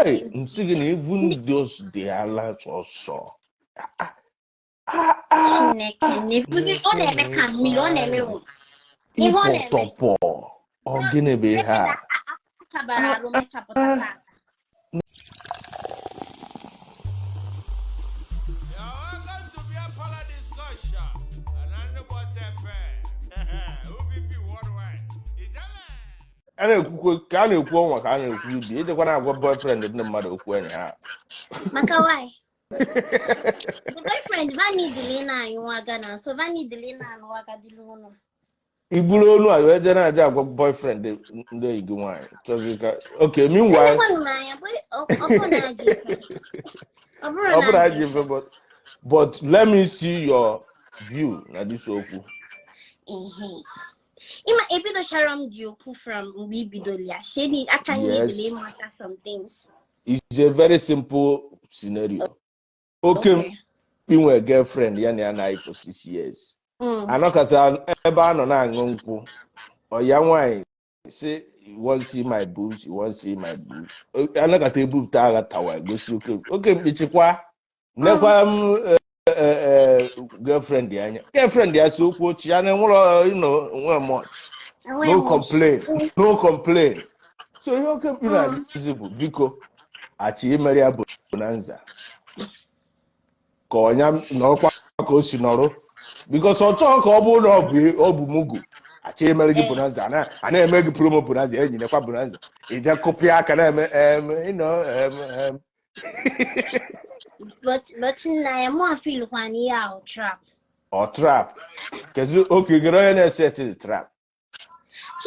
Hey, m sị gị na even those dị ala ọsọ. Ah, ah, ah. Chineke na ọ na-eme ka mmiri ọ na-eme wụ ihe ọ na-eme. Ịpọtọpọ, ọ gịnị bụ ihe a? Akabara arụ mechapụta tata. You're welcome to Beer Parlor Discussion. And FM. OPP Worldwide. Ijele. A na-ekwukwe ka a na-ekwu ọnwa ka a na-ekwu ibi ejekwa na-agwa boyfriend ndị mmadụ okwu enyi ha. Maka why? The boyfriend vanidili na-anyụ aga na so vanidili na-anụ aga dịlụ ụlọ. Iburu onu a wee jee na-aja agwa boyfriend ndị enyi gị nwaanyị chọzi ka okay, meanwhile Elekwanụ m anya ọ bụrụ na ajọ ife. Ọ bụrụ ọ bụrụ na ajọ ajọ ife, but let me see your view na this okwu. Ehe. Ịma ebidochara m dị okwu from mgbe ibidoro ya sheni aka Yes. niile ịmata some things. It's a very simple scenario. Oke mkpi nwere girlfriend ya na ya na for 6 years. Anọkọta ebe a nọ na-aṅụ nkwụ, ọya nwaanyị si, "You wan see my boobs? You wan see my boobs?" Anọkọta ebupụta agha tawa gosi oke oke mkpichikwa nekwa m girlfriend ya anya, girlfriend ya si okwu ochie ya na enwere nwe much. Enweghị No much. complain, no complain. So ihe oke mkpi na-ajụzi bụ, biko, achị imere ya bonanza ka ọnya nọrọkwa ka o si nọrọ, because ọ chọghị ka ọ bụrụ na ọ bụ mugu achọ imere gị bonanza, a na-eme gị promo bonanza, enyi nekwa bonanza, ije kụpịa aka na-eme em you know em em But nna ya mụ afilkwa na ihe ahụ trap. Ọ trap kezi oke gere onye na-eset the trap.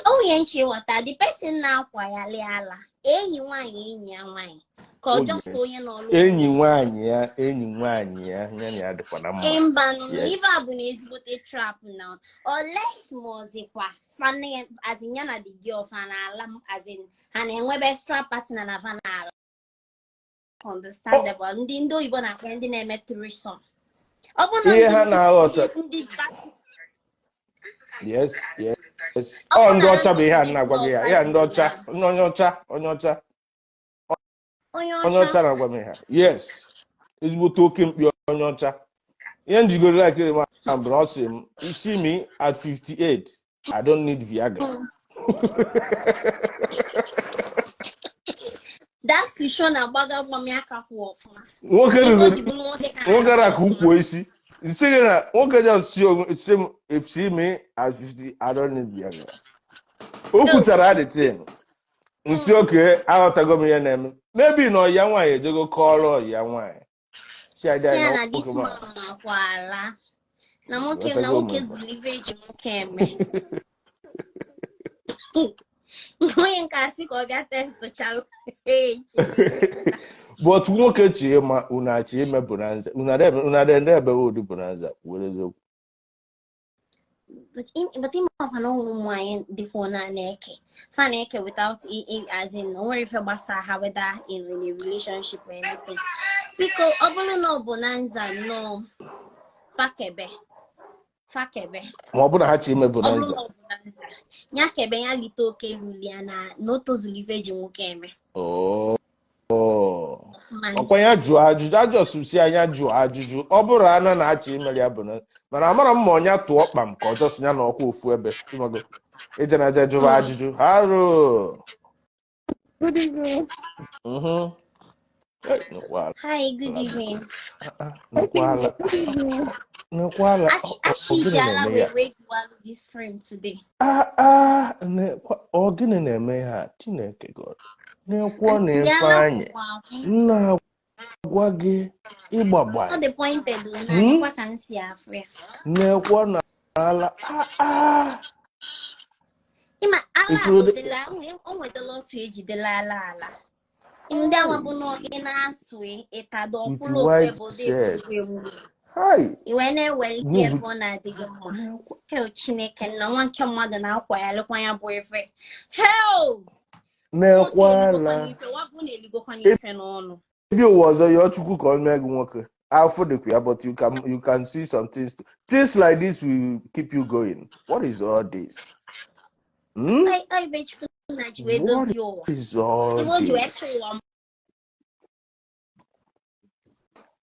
O nwere nche ịghọta the person na-akwa ya lee ala enyi nwaanyị, enyi ya nwaanyị ka ọ Oh, just yes. onye n'ọlụ. Enyi nwaanyị ya, enyi nwaanyị ya, ya na ya dịkwa na mma. Mba nụ. Yes. Ife a bụ na ezigbote trap na unless ma ọzịkwa fana as in ya na the girl fa na-ala as in ha na-enwebe extra partner na fa na-ala, understandable. Ndị oyibo na-akpọ ndị na-eme threesome, ọ bụ na Ihe ha na-aghọta ndị Yes, ọ ndị ọcha bụ ihe a na-agwa gị ya ya ndị ọcha, onye ọcha, onye ọcha. Onye onye ọcha. Ọcha na-agwa m ihe a. Yes, ezigbote oke mkpi onye ọcha. Ihe njigoro like m bụ na ọ sị m, "You see me at 58, I don't need Viagra." That's to show na agbaga gbam ya ka kwụ ọfụma. Nwoke Ego ruru ji bụrụ nwoke ka nwoke na-akwụ ra ka ọfụma. ukwu isi nsị gị na nwoke just si onwe si m, "If see me at 50, I don't need Viagra." O kwuchara the thing, nsị oke aghọtago m ihe na-eme. Maybe na ọya nwaanyị ejego kọọrọ ọya nwaanyị si si adị ya na na this nwoke ma man nakwa ala na nwoke na Ghọtago m. nwoke zuru ife eji nwoke eme. Onye nke asị ka ọ bịa testụchalụ echi. But nwoke chi ịma unu achị ime bonanza, unu ada ebe ụdị bonanza were eziokwu. But ịmakwa na ụmụ nwaanyị dịkwa na na-eke fa na-eke without as in o nwere ife gbasara ha whether in a relationship or anything. Biko, ọ bụrụ na ọ bonanza nnọọ, fakebe fakebe. Ma ọ bụ na ha chi ime Ọ bụrụ bonanza. Na ọ bonanza ya kebe ya lite oke luli ya na o tozuru ife eji nwoke eme. Oh. Ọfụma. Ọkwa ya jụọ ajụjụ ajọsụsi anya jụọ ajụjụ, ọ bụrụ ana na-achọ imere ya bụ na mana amara m ma ọnya tụọ kpam ka ọ jọsụ ya na ọkwa ofu ebe ịmago ije na aja jụwa ajụjụ haro. Good evening. Hey, nnukwu ala. Hi, good evening. Nnukwu ala. Good evening. Nnukwu ala. Ọ Ashi gịnị ji ala na-eme wee ya? Wee juwalụ this frame today. Ah ah, ọ gịnị na-eme ha? Chineke God, na-ekwo na Ndị ala Ifeanyị kwụkwa akwụ. Na-agwa gị ịgbagba. Ọ dị pointed na dịkwa ka m si afụ ya. Na-ekwo na ala, ah ah. Ịma ala Ifuru abụdịla o nwetala otu ejidela ala ala ndị awa bụ na ị na-asụ ịtado With ọkwụrụ ofu white ebe ụdị shirt. egwu egwu Hi. i wee na-eweli Move. ebe ọ na-adịghị mma. Hel, Chineke na nwa nke mmadụ na-akwa ya lekwa ya bụ ife hel. Na-ekwo Nwoke ala. eligokwana ife wabụ na eligokwana ife n'ọnụ. Ebi ụwa ọzọ yọọ Chukwu ka ọ mee gị nwoke afọ dịkwa ya, but you can see some things. Things like this will keep you going. What is all this? Ọ ibe Chukwu na ji wee What dozie ụwa is all ibe o ji wee this? tụ ụwa.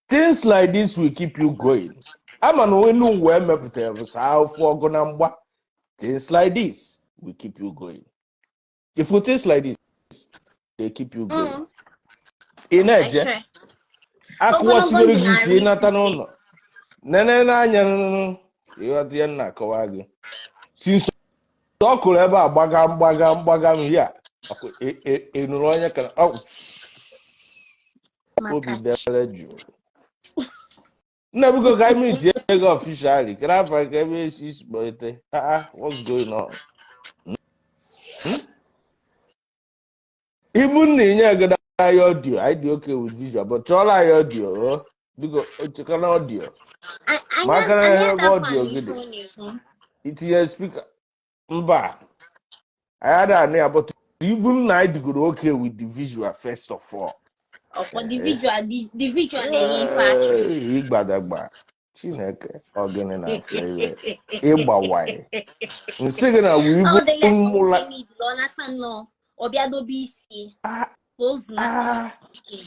Things like this will keep you going. Ama na onye ụwa emepụtara bụ saa afọ ọgụ na mgba. Things like this will keep you going. If you things like this, they keep you going. Ị na-eje I swear. akụwasigoro Ogologo gị ndụ isi na-arụ ịnata isi. N'ụlọ nene n'anya nụnụ, ịghọta ihe m na-akọwa gị. Since ọ kụrụ ebe a gbaga mgbaga mgbaga m ya ị nụrụ onye ka ọ obi Maka dere jụụ. Nna, biko, ka anyị meet ego officially. Kedu afọ ka ebe esi isi kpọlite? Ah ah, what's going on? Even na inye ego anyị audio, anyị dị okay with visual, but chọọrọ anyị audio o. Biko, chekana audio. Anya Maka na anyị ebe adakwa audio gị n'ife dị ọ na-ekwu. Itinye speaker, mba, anyị ada anụ ya, but even na anyị dịgoro okay with the visual first of all. Ọkwa the visual, the visual na-enye ife achọ. Ee, ịgbadagba Chineke, ọgịnị na-afọ iwe ịgbawaye nsị gị na wee Ọ dị ya ka mụla. Nwoke niile ọ nata nnọọ, ọ bịa dobe isi Ah, ka o zunata ah, ike.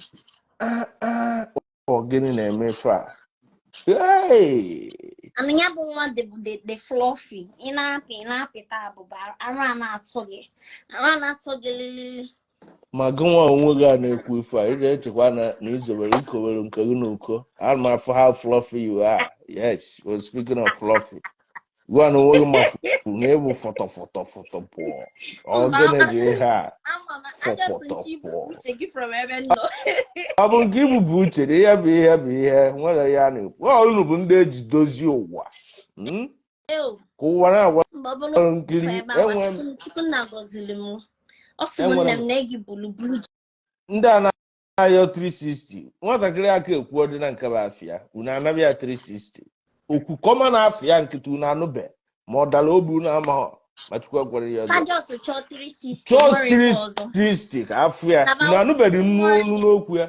Ah, ah, ọgịnị na-eme ife a? Hey! And ya bụ nwa dị fluffy. Ị na-apị, ị na-apịta abụba, arụ a na-atụ gị, arụ a na-atụ gị lilili. Ma gị nwa onwe gị a na-ekwu ife a, ị ga-echekwa na izobere ikowere nke gị n'uko. Ana m afụ how fluffy you are. Yes, well, speaking of fluffy, gwa na onwe gị mafu na ịbụ fọtọ fọtọ fọtọ pụọ. Ọ Mba, gịnị bụ ihe a? Ama m ajọsụ Fọtọtọ nchi ibu pụọ. Uche gị from ebe m nọ. Ọ bụ nke ibubu uche na ihe bụ ihe bụ ihe nwere ya na-ekwu. Ọ unu bụ ndị eji dozie ụwa. Eo, Ka ụwa na-agwa mgbe ọ bụrụ nkiri ebe a enwe Chukwunna gọziri m, ọ sị m enwere nne m m na egi bulu bulu. Ndị a na-ayọ 360, nwatakịrị aka ekwu ọdị na nke bụ afịa unu anabịa ya 360 okwu kọma na afịa nkịtị unu anụbe ma ọ dara obi unu amaghọ ma Chukwu ekwere ya ọzọ. Ha just chọọ 360. Chọọ nwere ife ọzọ. 360 ka afọ ya unu anụbeghị nnu olu n'okwu ya.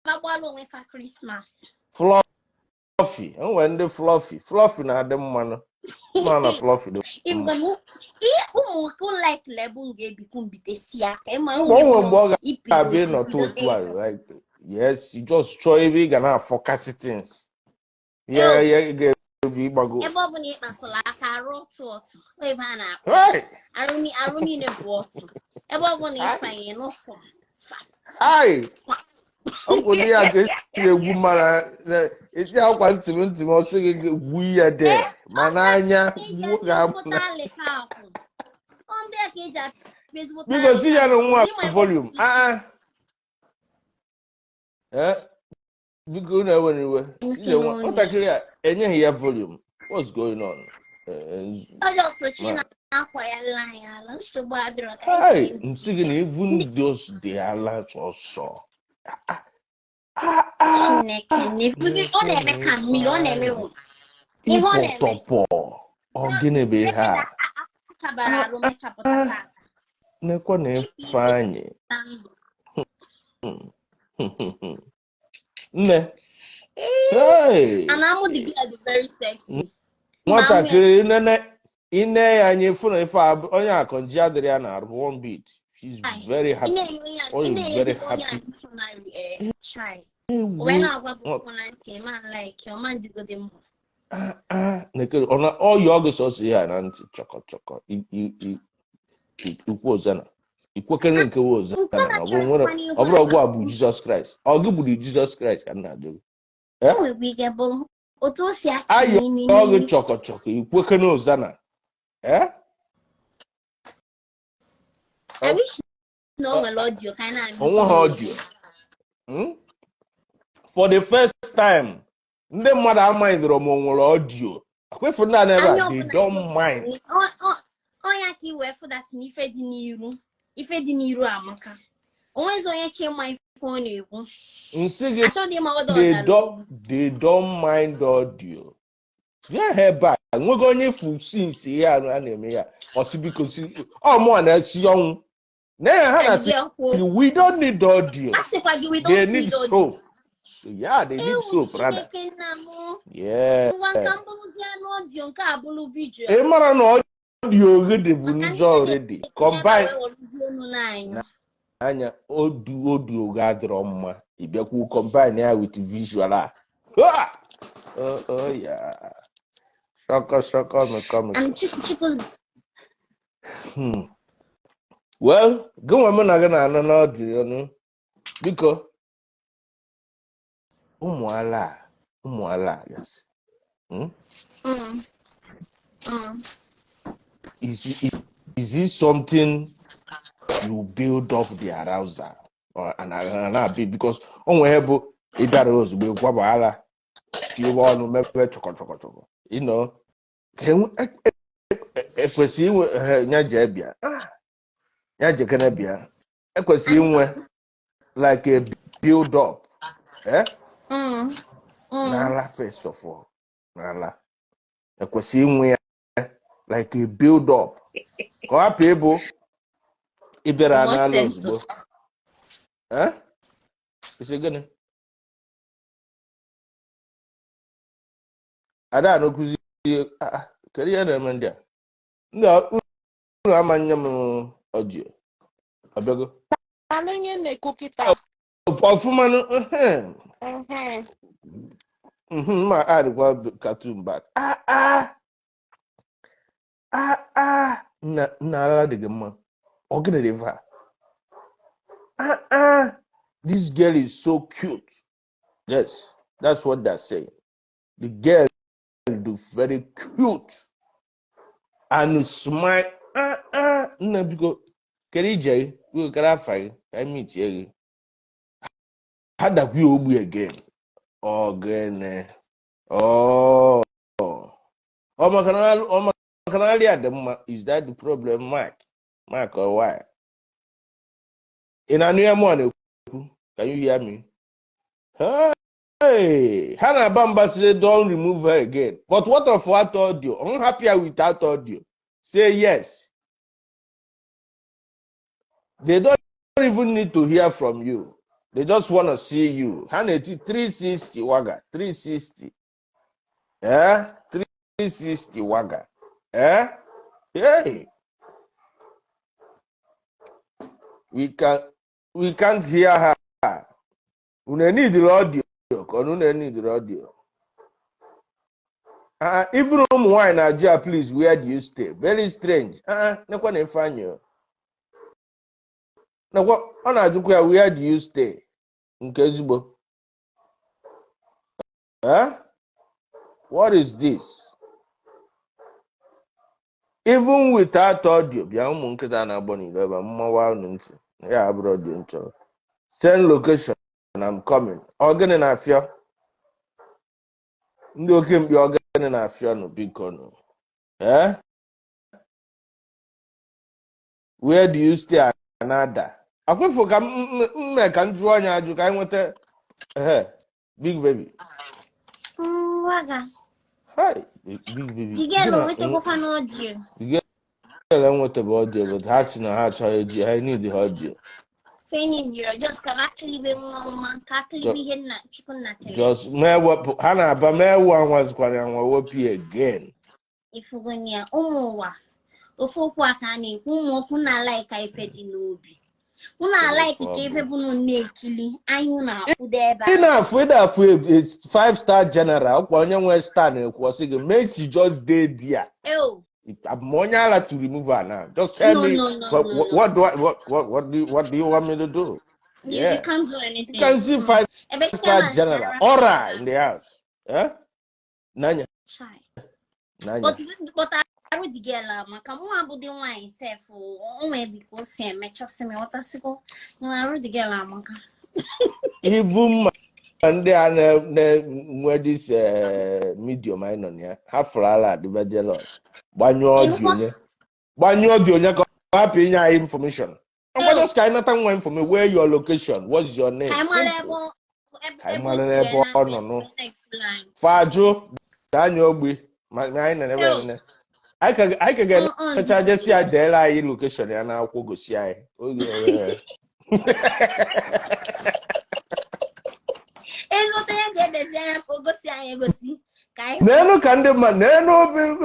Ka gbalụ onwe fa Christmas. Fluffy, enwere ndị fluffy fluffy na-adị mmanụ mma na fluffy dị mma. Ịgwa m ihe ụmụ nwoke like lebu m ga-ebikwu mbitesi aka ịma. Mgbe o nwere mgbe ọ ipi ga-abịa ịnọtụ otu a, right? Yes, you just chọọ ebe ị ga na-afọkasị things ya ya ga-ebi ịgbago. Ebe ọ bụla ị kpatụrụ aka, arụ otu otu ebe a na-akpọ Hey! arụ niile bụ otu ebe ọ bụla ịfanye n'ụfọ fa. Ai! Ọ bụ ndị ya ka esi egwu mara esi akwa ntị m ntị m ọsị gị gwu ya de ma n'anya Eji gbuo apịa ga-abụ ezigbote na alịka akwụ. Ọ ndị a ka eji apịa ezigbote Biko, si ya na nwa Ịma ebe volume. Ah ah. Eh, biko, unu ewere iwe. Si ya Nke nwatakịrị a enyeghị ya volume. What's going on? Ọjọọ sochi na-akwa ya anyị ala nsogbu adịrọ ka Hey, anyị nsị gị na even those dị ala ọsọ. Ah, ah, ah. Chineke na-efuzi, ọ na-eme ka mmiri ọ na-eme wụ ihe ọ na-eme. Ịpọtọpọ. Ọ gịnị bụ ihe a? Akabara arụ mekapụta tata. Nekwa na Ifeanyị. Na ndụ. Nne. Hey! And amụ the girl dị very sexy. Nwatakịrị nene ine ya anya ịfụ na ife a onye akọnji adịrị ya na-arụ one bit. She's very Ị happy. na-enye onye a- Ọ ị is na-enye very dịka onye a happy. missionary chai. Ewu. Wee na-agwa gị okwu na ntị ma like ọma njigode mbụ. Ah, ah, nekere ọ na ọ yọọ gị sọsọ ihe a na ntị chọkọ chọkọ ikwu ozana ikwekere nke we ozana na ọ bụrụ nwere ọ bụrụ ọgwụ a bụ Jizọs Kraịst, ọ gị gburu Jizọs Kraịst ka m na-ajụ gị. Eh? O nwekwa ike bụrụ otu o si achị Ayọ n'imi gị n'imi. Chọkọ chọkọ ikwekere ozana, eh? I wish na o nwere audio ka anyị na-anụ. Onwe ha audio. For the first time ndị mmadụ amaghịdịrọ ma o nwere audio akwefu ndị a n'ebe Anya a, they ọbụla don't mind. Ọnya ka i wee fụdat na ife dị n'iru, ife dị n'iru amaka. Onwezi onye chi ịma ife ọ na-ekwu. Nsị gị Achọghị ịma ọdọ they ọdara. Don't they don't mind audio. Bịa ha ebe a nwego onye fu since ihe a na-eme ya ọsị biko si ọ mụa na-esi ọnwụ na ya ha na-asị Ka we don't need audio. A sịkwa gị we They don't need need audio. soap. So yeah, they need Ewu soap rather. Chineke nna m. Yeah. Ngwa nka mbụrụzi anụ audio nke a bụrụ video. Ị mara na audio gị dị bụ Maka ndị njọ already na-etinye combine ebe a wee werezie olu n'anyị. Anya odu odu oge adịrọ mma, ị bịakwu combine ya with visual a. Ha! Oh, yeah. Shọkọ shọkọ mịkọ mịkọ. And Chukwu's Well, gị nwa mụ na gị na-anọ n'ọdụ ọnụ, biko, ụmụ ala a, ụmụ ala a gasị. Is it something you build up the arousal or and na-abịa because o nwere bụ ị bịara ozugbo ịgwaba ala tiwe ọnụ mebe chọkọ chọkọ chọkọ ka ekwesị inwe ya jee bịa. Ah, ya jekene bịa, ekwesị inwe like a build up, eh? N'ala, first of all, n'ala ekwesị inwe ya like a build up ka ọ hapụ ịbụ ịbịara More n'ala sense. ozugbo. Eh? Isi gịnị? Ada anọkụzi. Ah, kedu ihe na-eme ndị a? Ndị a unu ama nye m audio ọbịago. Anụ onye na-ekwu kịta. Ọfụmanụ. Ehe. Ma adịkwa cartoon back. Ah ah ah ah, nna nna, ala dị gị mma. Ọ gịnị dị ife a? Ah ah, this girl is so cute. Yes, that's what they're saying. The girl is very cute and smile. Ah ah, nna, biko, kedu ije gị? Biko, kedu afa gị ka anyị meetie gị? Ha dakwa ya ogbu again. Ọ gịnị? Oh, ọ maka na alịa dị mma? Is that the problem? Mark, Mark, or why? Ị na-anụ ya mụ a na-ekwu? Can you hear me? Hey, ha na-aba mba say don't remove her again, but what of what audio? Unhappy without audio. Say yes, they don't even need to hear from you. They just want to see you. Ha na-eti 360 waga 360, eh, 360 waga, eh. Hey, we can't hear her. Unu need audio ka unu need audio. Even ụmụ nwaanyị na-ajụ ya, "Please, where do you stay?" Very strange. Nekwa na Ifeanyị o. Nekwa ọ na-ajụkwa ya, "Where do you stay?" Nke ezigbo. Eh? What is this? Even without audio, bịa, ụmụ nkịta na-agbọ n'ilo ebe a, mmawa unu ntị. Ya abụrụ audio m chọrọ. Send location, I'm coming. Ọ gịnị na-afịọ? Ndị oke mkpi, ọ gịnị na-afịọ nụ, biko nụ? Eh? Where do you stay? Anada. Akwefu ka m mee ka m jụọ anya ajụ ka anyị nweta ehe big baby. Waga. Hi, big baby. The girl onwetegokwa n'audio. The girl enwetebe audio, but ha si na ha achọghị eji ha need the audio. Feni jụrụ just ka akịlịbe nwa ọma ka akịlịbe ihe nna Chukwu nna kere. Just mee wepụ ha na-aba mee ewu anwazikwara ya nwa wepụ ya again. Ifugonia ya, ụmụ ụwa, ofu okwu a ka a na-ekwu, ụmụ okwu na-alaika ife dị n'obi unu alaiki ka ife bụ na na-ekili anya unu akwụdo ebe Ị a. na-afụ a five star general kwa onye nwe star na-ekwu, ọ sị gị Messi just dey there. Eo. I'm onye ala to remove her now. Just tell No, me no, no, what, no, what, no. what do I what do you want me to do? You can't do anything. You can see five Ebe star Chairman general Sarah aura in the house. Eh? Nanya, Chai. nanya. But arụ dị gị ala maka mụ abụdị nwaanyị sef, o nwere dị ka o si emechasị m, ghọtasịgo na arụ dị gị ala amaka. Even ma ndị a na-enwe this medium anyị nọ na ya, ha fụrụ ala adịba jealous. Gbanyụọ audio Ịnụkwa? onye. Gbanyụọ audio onye ka ọ hapụ inye anyị information. Ọkwa just ka anyị nata nwa information, where your location, what's your name? Ka anyị mara Simple. ebe Ka anyị ebe o mara si ebe wee ọ nọ nụ. na-ekwulu anyị. Fajụ anya ogbi ma anyị na ebe nene. Anyị ka ga-emecha jesi ya deere anyị location ya n'akwụkwọ gosi anyị. Oge Ezigbote ihe ji edezi anya ka o gosi anyị egosi ka anyị N'elu ka ndị mmadụ n'elu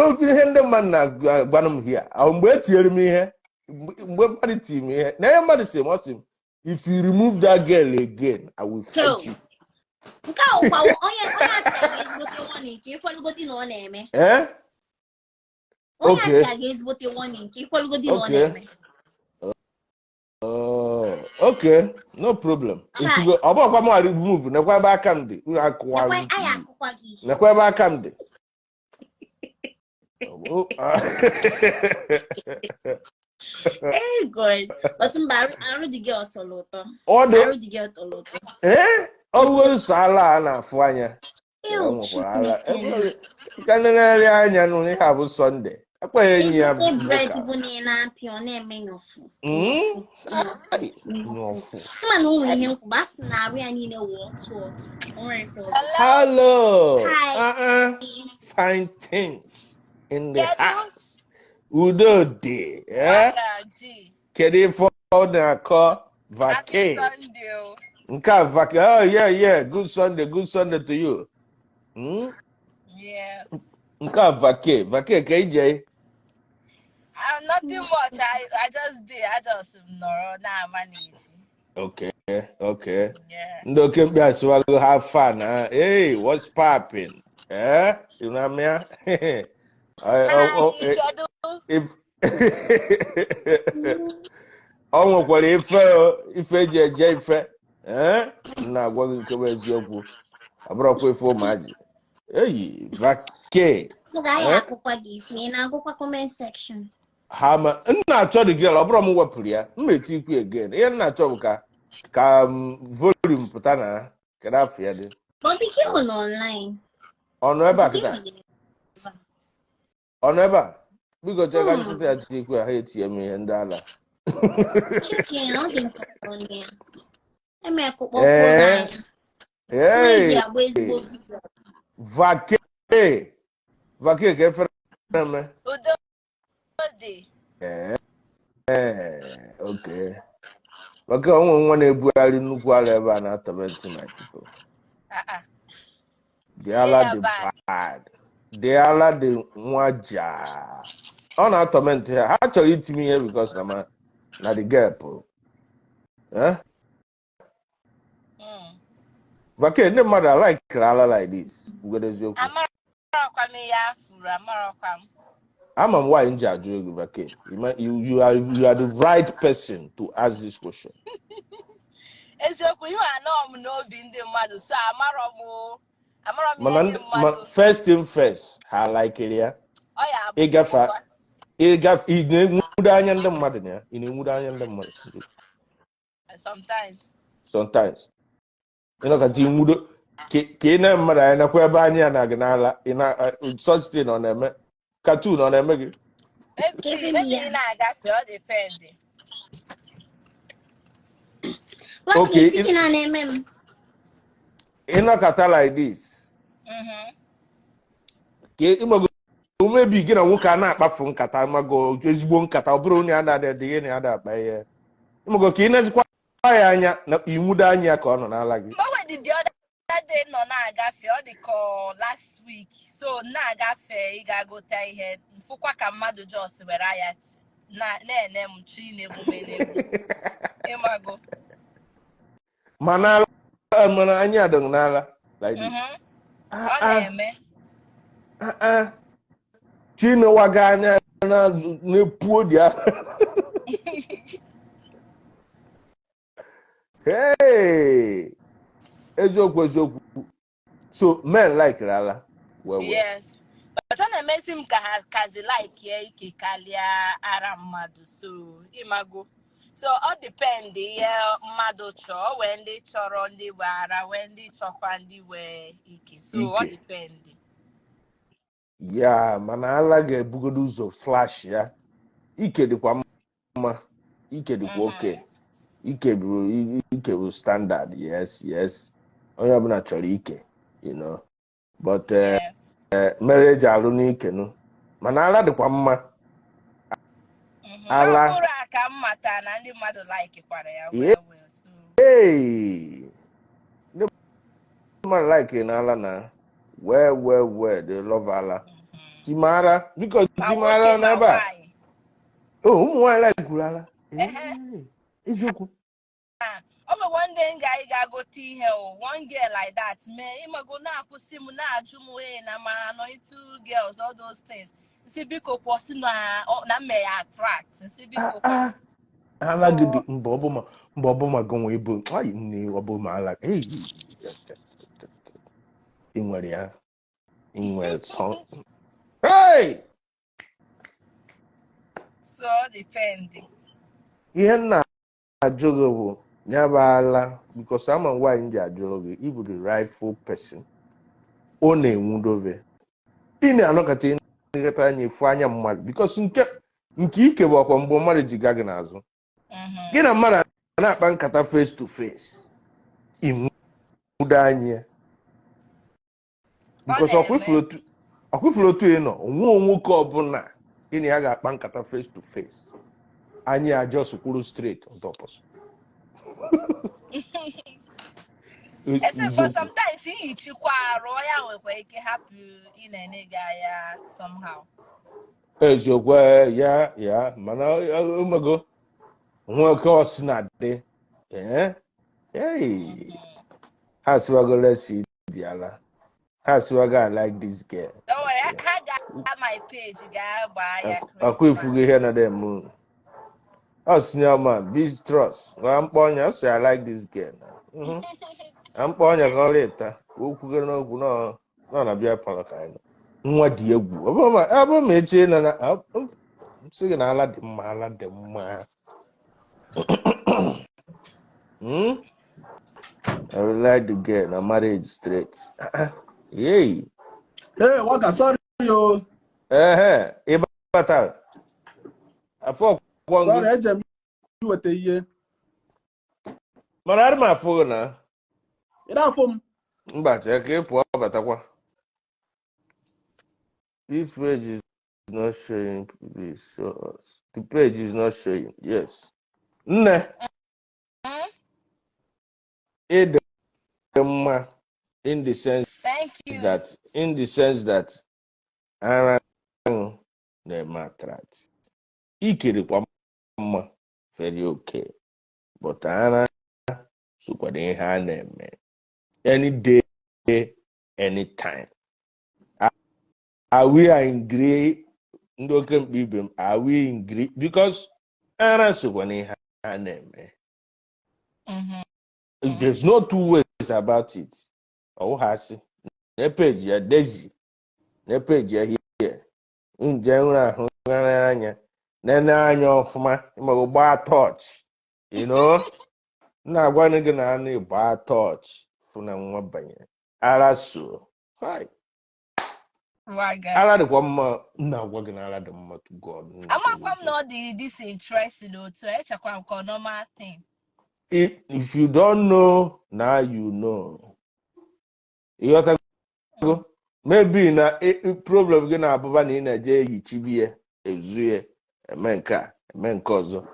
obi ihe ndị mmadụ na-agwanụ m hia. Ahụ mgbe e tinyere m ihe, mgbe mmadụ tiri m ihe na ihe mmadụ si m, ọ sị m If you remove that girl again, I will Hell. fight you. Nke a ụkwa onye onye apịa ga-ezigbote warning ka ịkwalugodi na ọ na-eme. Eh? Onye Okay. apịa ga-ezigbote warning ka ịkwalugodi na ọ Okay. na-eme. Oh, okay. No problem. Chai. Ifugo, ọ bụkwa m remove, nekwa ebe aka m dị. Unu akụwa Nekwa m. anyị akụkwa gị ihe. Nekwa ebe aka m dị. Oh, ah. Hey God. But mba, arụ dị gị ọtọrọ ụtọ. Ọ dị Arụ dị gị ọtọrọ ụtọ. ee, ọ bụgoro sọ ala a na-afụ anya. Ew, O nwekwara ala. Chineke. Ka nenegharị anya nụ ihe a bụ Sọnde. Akwaghị enyi ya Ezigbo bread vocal. bụ na ị na-apị, ọ na-eme nyofu. Mm? Nyofu. Ai, Nyofu. nyofu. Mma na ụmụ ihe nkwụba a sị na arụ ya niile wụ otu otu. O nwere ife ọzọ. Hello. Hi. Uh-uh. Fine things in the Kedu? house. Udo dị. Eh? Waga G. Kedu ife ọ na-akọ? Happy Vacay. Sunday o. Nke a vacay. Oh, yeah. Good Sunday. Good Sunday to you. Hmm? Yes. Nke a vacay. Vacay ka ije. Nothing much. I just did. I just nọrọ na-manage. Okay. Yeah. Ndị oke mkpi asịwago have fun. Huh? Hey, what's popping? Eh? You know what I mean? Oh, Hi, eh, kedu? if ọ nwekwara ife ife eji eje ife, eh? M na-agwa gị nke bụ eziokwu, ọ bụrụkwa ife ụmụaji eyi vacay. Oge anyị Eh? akụkwa gị ife, ị na-agụkwa comment section. Ha ma m na-achọ the girl, ọ bụrụ m wepụrụ ya, m eti ikwu again. Ihe m na-achọ bụ ka m volume pụta na kedu afọ ya dị. But the girl nọ online. Ọ nọ ebe a The kịta? girl dị ebe a. Ọ nọ ebe a? Biko chee ka m Hmm. chịta ya ti ikwu ya, ha etinye m ihe ndị ala. Chicken, ọ dị nke ọ nọ ya. Eme kụkpọ kwuo Ee. n'anya. Nne ji Hey, agba ezigbo video. Vacay, vacay, ka efere eme. Udo dị. Ee, okay. Maka onwe nwa na-ebugharị nnukwu ala ebe a na-atọmentị my people. Ah ah. The ala Tie ya dị back. bad. The ala dị nwa jaa. Ọ na-atọmentị ha. Ha chọrọ itinye ihe because na ma na the girl pụrụ. Eh? Vacay, ndị mmadụ alikere ala like this. Kwugoro eziokwu. Amarọkwa m ihe afụrụ, amarọkwa m. Ama m why m ji ajụ ego vacay. You are the right person to ask this question. Eziokwu, ihe anọ m n'obi ndị mmadụ, so amarọ m o. Amarọ m ihe Mana ndị mmadụ. First thing first, ha likere ya. Ọ ya Ịgafe abụkwa. ịgafe, ị na-enwudo anya ndị mmadụ na ya. Ị na-enwudo anya ndị mmadụ. Sometimes. Sometimes. Ịnọkọta inwudo ka ị na mmadụ anya nakwa ebe anya ya na-aga n'ala, ị na such thing ọ na-eme, cartoon ọ na-eme gị? Maybe, Kevin maybe ya. ị na-agafe, ọ depend. Waka Okay, isi gị na na-eme m. Ịnọkọta like this ka ịmago maybe gị na nwoke a na-akpafu nkata, mago ezigbo nkata, ọ bụrụ onye a na-adị adị ihe na ya na-akpa ihe, ịmago ka ị na-ezikwa ya anya na inwudo anya ka ọ nọ n'ala gị. Mgbe dị the other day nọ na-agafe, ọ dị ka ọ last week, so na-agafe ịga gota ihe, mfụkwa ka mmadụ just were anya na-ene m chi na-emume n'egwu, ịmago. Mana mana anya dị n'ala like this. Ọ Ah, ah, na-eme. Ah, ah. Chinewaga anya na na-epuo dị ahụ. Hey! Eziokwu, eziokwu, so men like ala well well. Yes, but ọ na-emezi m ka ha kazi like ya ike karịa ara mmadụ, so ịmago, so ọ depend ihe mmadụ chọọ, wee ndị chọrọ ndị wee ara, wee ndị chọkwa ndị wee ike, so ọ Ike. depend. Ya mana ala ga-ebugodo ụzọ flash ya, ike dịkwa mma, ike dịkwa oke, ike bụ standard. Yes, onye ọbụla chọrọ ike, but mere eji alụ n'ike nụ, mana ala dịkwa mma. Ala. Ọhụrụ a ka m mata na ndị mmadụ like kwara ya well well, so Hey! Ndị mmadụ like na ala na well well well, they love ala. Timara biko. Ma Timara nwoke ma n'ebe a. nwaanyị. Oh, ụmụ nwaanyị like kwuru ala. Ehe. Ee, eziokwu. O nwere one day m ga ịga gote ihe o, one girl like that mee ịmago na-akwụsị m na-ajụ m ee na ma anọ two girls, all those things. Nsi biko kwụsị na na mme ya attract. Nsi biko Ah, kwụsị. ah, ala gị So dị mba ọbụma mba ọbụma gị nwe ibu ayi nne ọbụma ala ei ị nwere ya ị nwere sọ hey so ọ depend. Ihe m na-ajụ gị bụ ya bụ ala because ama m nwaanyị m ji ajụrụ gị ịbụ the rightful person ọ na-enwudove ị na-anọkọta ịnekọta anya efu anya mmadụ because nke nke ike bụ ọkwa mgbe mmadụ ji gaa gị n'azụ gị na mmadụ na-akpa nkata face to face ịnwudo anya ya Ọ because na-eme. ọkwụfuru otu ị nọ onwe nwoke ọbụla gị na ya ga-akpa nkata face to face anyị ajọs kwuru straight on top of Except for eziokwu sometimes ihichikwa arụ ya nwekwa ike hapụ ị na-ene gị anya somehow. Eziokwu ya ya mana omego nwoke ọsị na-adị ee hey ha siwago lesi dị ala ha siwago I like this girl. Don't worry, ha gaa my page gaa gbaa ya Akwa Christmas. ifugo ihe na dem ọ senior man big trust gwa mkpọ ọnya ọ sị I like this girl. Na mkpọ ọnya ka ọ rịta okwugo n'okwu nọ nọ na bịa palọ ka anyị nọ nwa dị egwu ọ bụrụ ma echie na na m sị gị na ala dị mma ala dị mma. I would like the girl na marriage straight. Yay. Hey, Waka, sorry, yo. Ehe, ị batara. Afọ ọkwọ Sorry, ngụ. eje m iweta ihe. Mana adị m afụ gị na. Ị na-afụ m? Mba, chee ka ị pụọ batakwa. This page is not showing. Please show us. The page is not showing. Yes. Nne, ị dị mma in the sense Thank you. that in the sense that ara aṅụ na-eme attract. Ikerikwa mma very okay. But ara sokwa na ihe a na-eme. Any day, anytime. Are we angry? Ndị oke mkpa ibe m, are we angry? Because ara sokwa na ihe a na-eme. There's no two ways about it. Ọ ha asị. Na page ya Dezi. Na page ya here. Nje nwere ahụ ghara anya. Nene anya ọfụma. Ịma gbaa touch. You know? Na-agwa gị na anụ gbaa touch. Fụ na nwa banyere. Ara so. Hi. Waga. Ara dịkwa mma. M na-agwa gị na ara dị mma to God. Amakwa m na ọ dị this interesting otu a, echekwa m ka ọ normal thing. If you don't know, now you know. Ịghọtago? Maybe na problem gị na-abụba na ị na-eje eyichibi ya, ezu ya, eme nke a, eme nke ọzọ.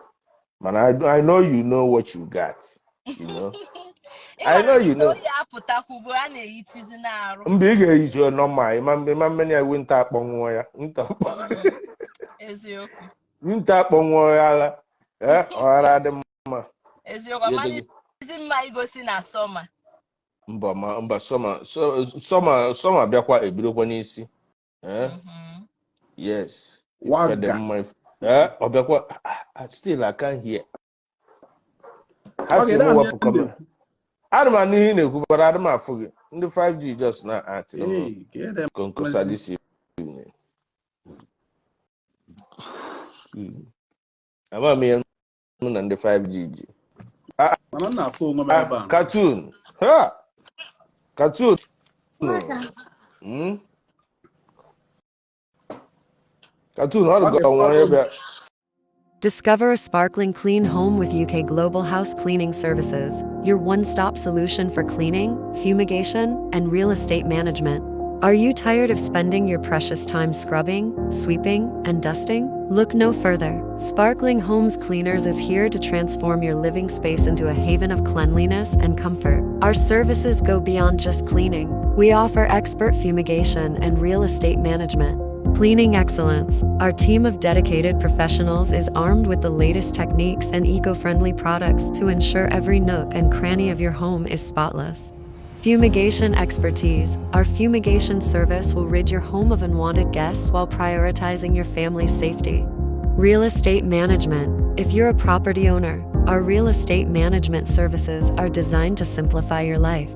Mana I know you know what you got. You know? Ị I mara know you kịta know. oyi apụtakwugo a na-eyichizi n'arụ. Mgbe ị ga-eyichi normal, ịma mmeni ya winter akpọnwụọ ya. Winter Eziokwu. winter akpọnwụọ ya ala. Eh, ọghara dị mma. Eziokwu, amalịzi mma igosi na summer. Mba ma mba summer summer summer bịakwa ebidokwa n'isi. Eh? Yes. Ife dị Waga. mma eh, ọ bịakwa still I can't hear. Ha Waga, si ị m na-anụ wepụ ihe m kọma. na-ekwu? Ana m anụ ihe ị na-ekwu bara adị m afụ gị. Ndị 5G just na atịrị m Hey, ka ị na-emezi? konkosa this evening. Ama m ihe mụ na ndị 5G ji. Mana m na-afụ onwe m ebe a. Cartoon. Ha! Cartoon. Waga. Cartoon, ọ Waga, dịka ọ nwere ebe Discover a sparkling clean home with UK Global House Cleaning Services, your one stop solution for cleaning, fumigation, and real estate management. Are you tired of spending your precious time scrubbing, sweeping, and dusting? Look no further. Sparkling Homes Cleaners is here to transform your living space into a haven of cleanliness and comfort. Our services go beyond just cleaning. We offer expert fumigation and real estate management. Cleaning excellence. Our team of dedicated professionals is armed with the latest techniques and eco-friendly products to ensure every nook and cranny of your home is spotless. Fumigation expertise. Our fumigation service will rid your home of unwanted guests while prioritizing your family's safety. Real estate management. If you're a property owner, our real estate management services are designed to simplify your life.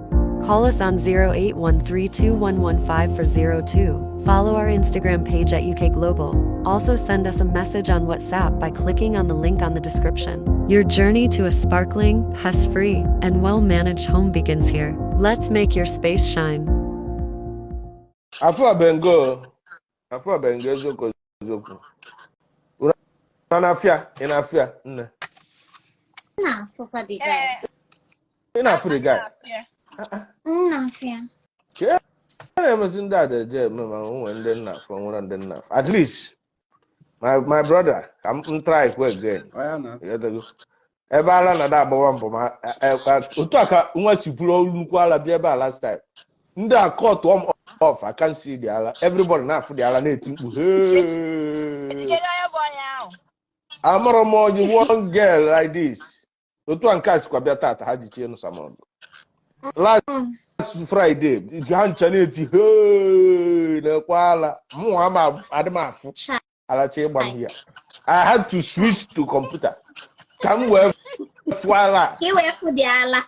Call us on 08132115 Follow our Instagram page at UK Global. Also send us a message on WhatsApp by clicking on the link on the description. Your journey to a sparkling, pest-free, and well-managed home begins here. Let's make your space shine. Afọ bengo, afọ bengo, eziokwu eziokwu. Unu na-afịa, ị na-afịa nne? Na-afụkwa the guy. Ee. Ị na-afụ the guy? Na-afịa. Nnafịa. Ka a na-emezi ndị a eje eme, ma o nwere ndị nna afọ, nwere ndị nna afọ. At least my brother, ka m try kwa again. Ọ ya na. Ịghọtago? Ebe ala na-ada agbawa mbọ, ma otu a ka nwa si buru nnukwu ala bịa ebe a last time, ndị a cut m off. I can't see the ala. Everybody na-afụ the ala, na-eti mkpu, "Hey!" Kedu onye bụ onye ahụ? Amụrụ m onye, one girl like this. Otu a nke a sikwa bịa tata, ha ji chie nụsa m ọgụ last Friday. Ha ncha na-eti, "Hey!" Na-ekwe ala mụ ama adị m afụ. Chai. Alacha ịgba m here. I had to switch to computer ka m wee fụọ ala. Ka ị wee fụ dị ala.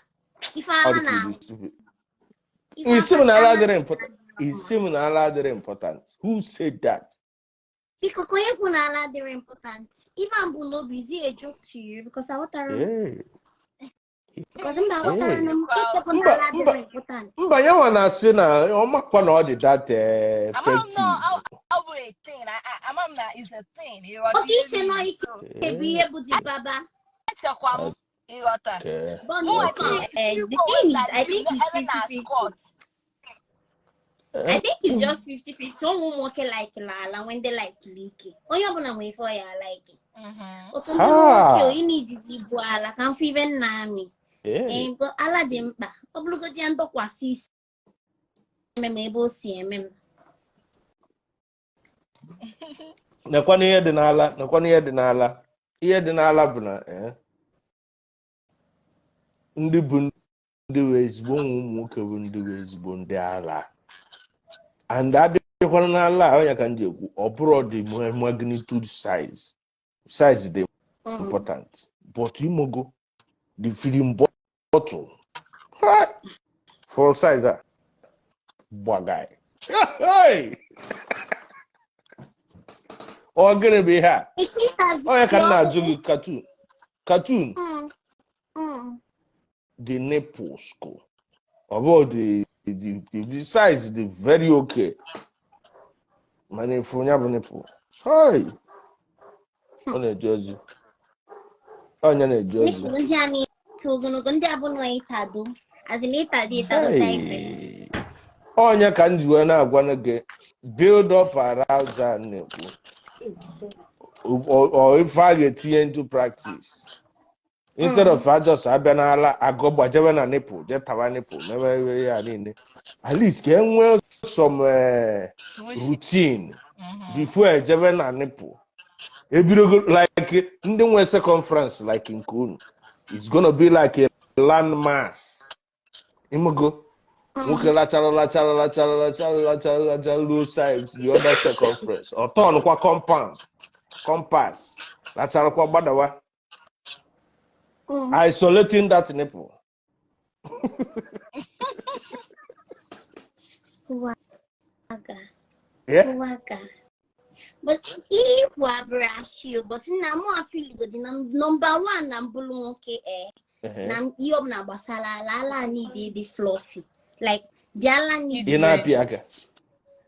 Ife Ọ ala dị ka na ibu stupid. Ife Isi m na ala ala adịrị important. Isi m na ala adịrị important. Who said that? Biko, ka onye kwu na ala adịrị important. Ife a mbụ n'obi, is it a joke to you? Because aghọtara m. Hey. Because mba, aghọtara na m Hey. nke bụ na Mba, ala mba. adịrị important. Mba, ya nwa na-asị na ọmakwa na ọ dị that Ama m effective. na ọ bụ a thing. Ama m na is a thing. Ịghọta Oke ihe iche nọ niile. ike So bụ ihe bụ the baba. echekwa m, ịghọta. But Mụnwa no, chi the chi thing is, na I think it's ebe na 50-50. squat. I think it's just 50-50. Ụmụ nwoke like ala when they like ike. Onye ọbụla nwere ife ọ ya like. Otu ndị nwoke o, ị need ibu ala ka mfe ibe nna amị. Hey. Ee, but ala dị mkpa. Ọ bụrụgodị ya ndọkwasị isi eme m ebe o si eme m. Nekwana ihe dị n'ala, nekwana ihe dị n'ala. Ihe dị n'ala bụ na ndị bụ ndị wee ezigbo ụmụ nwoke bụ ndị wee ezigbo ndị ala, and abịakwana n'ala a, onye ka m ji ekwu, ọ bụrụ the magnitude, size dị important, but imogo the feeding bottle for size a gbagai. Hey! Ọ gịnị bụ ihe a? Ike ịhazi Onye ka m na-ajụ gị, cartoon cartoon. The nipples ko ọ bụ the size dị very okay, mana ifu ya bụ nipple. Hey! Ọ na-eje ozi, onye na-eje ozi. Nipple ndị a na-eto ogologo, ndị a bụ nọ ịtado. As in ịtado ịtado ife. Hey! Onye ka m ji wee na-agwa gị build up arousal na-ekwu or ife a ga-etinye into practice instead of just abịa n'ala agụ gbajebe na nipple, jee tawa nipple, mewe ihe ya niile. At least ka e nwee some routine before ejebe na nipple. Ebidogo like ndị nwe circumference like nke unu, it's gonna be like a land mass. Imego nwoke lachara lachara lachara lachara lachara lachara ruo size the other circumference, ọ tọnụkwa compound compass, lacharakwa gbadawa, isolating that nipple. Waga. Yeah. Waga. But ihe ikwu abụrụ asị o, but nna mụ afeelgodi na number one na mbụlụ nwoke na ihe ọbụla gbasara ala, ala need ịdị fluffy. Like the ala need Ị na-apị aka.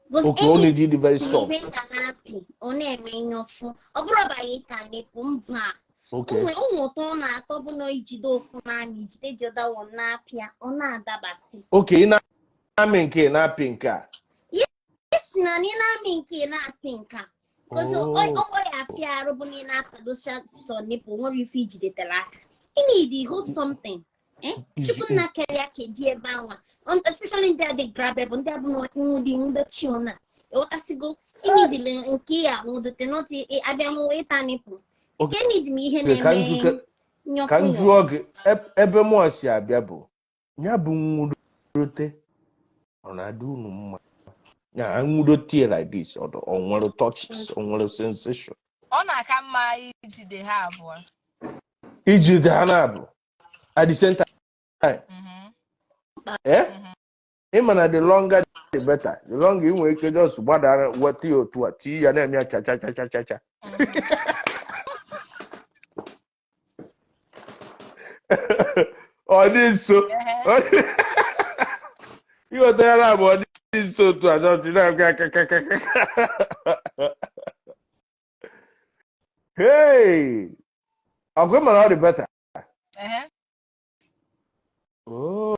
Because Okay, only dị very soft. Ibe nga na-apị, ọ na-eme nyofu. Ọ bụrụ banye ịta nipple mba. Ụmụ ụtọ ọ na-atọ bụ na ijide ofu naanị, ijide the other one na-apịa, ọ na-adabasị. Okay, ị na-amị nke na-apị nke a. Yes, na ị na-amị nke na-apị nke a. Because Oh. ọ ya afịa arụ bụ na ị na-atadosa sọ nipple, nwere ife ijidetara aka. Ị need hold something. Eh? Chukwu nna kere ya kedu ebe anwa. Especially ndị a dị grabable, ndị a bụ na nwụdị nwụdachi ọna. Ịghọtasigo? Inidili nke ị anwụdote not abịa mụ ịta nipple. Okay, Nke need m ihe ka m na-eme ka m nyọkụ jụọ nyọkụ. gị ebe mụọ si abịa bụ ya bụ nwudote ọ na-adị unu mma ya nwudote like this ọ ọ nwere touches, ọ nwere sensation? Ọ na-aka mma ijide ha abụọ. Ijide ha na-abụ at the same time. Eh, ịma na the longer the better, the longer ị nwere ike just gbadara weta ya otu a tii ya na-eme ya cha cha cha cha cha cha. Ọ dị nso. Ịghọta ya na bụ ọ dị nso otu a just na-aga aka ka ka ka ka. Hey, ọgụ ịma na ọ dị better. Oh,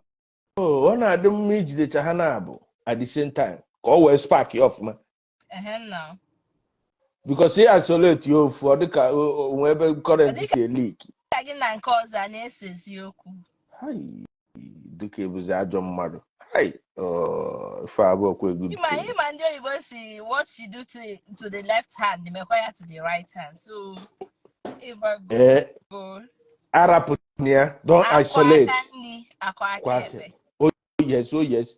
ọ na-adị mma ijidecha ha na-abụ at the same time ka ọ wee spark ya ọfụma. Ehe, nna. Because ị isolate ya ofu, ọ dịka onwe ebe Ọ current dịka si eleak. gị na nke ọzọ a na-esezi okwu. Hai, dịka ebuzi ajọ mmadụ. Hai, oh, ife abụọ kwa good Ịma thing. Ịma ndị oyibo si what you do to the left hand mekwa ya to the right hand. So ịgbago Ee, arapụna ya, don't akwa isolate. Aka nri akwa aka Kwa aka. ekpe. Oh yes, oh yes.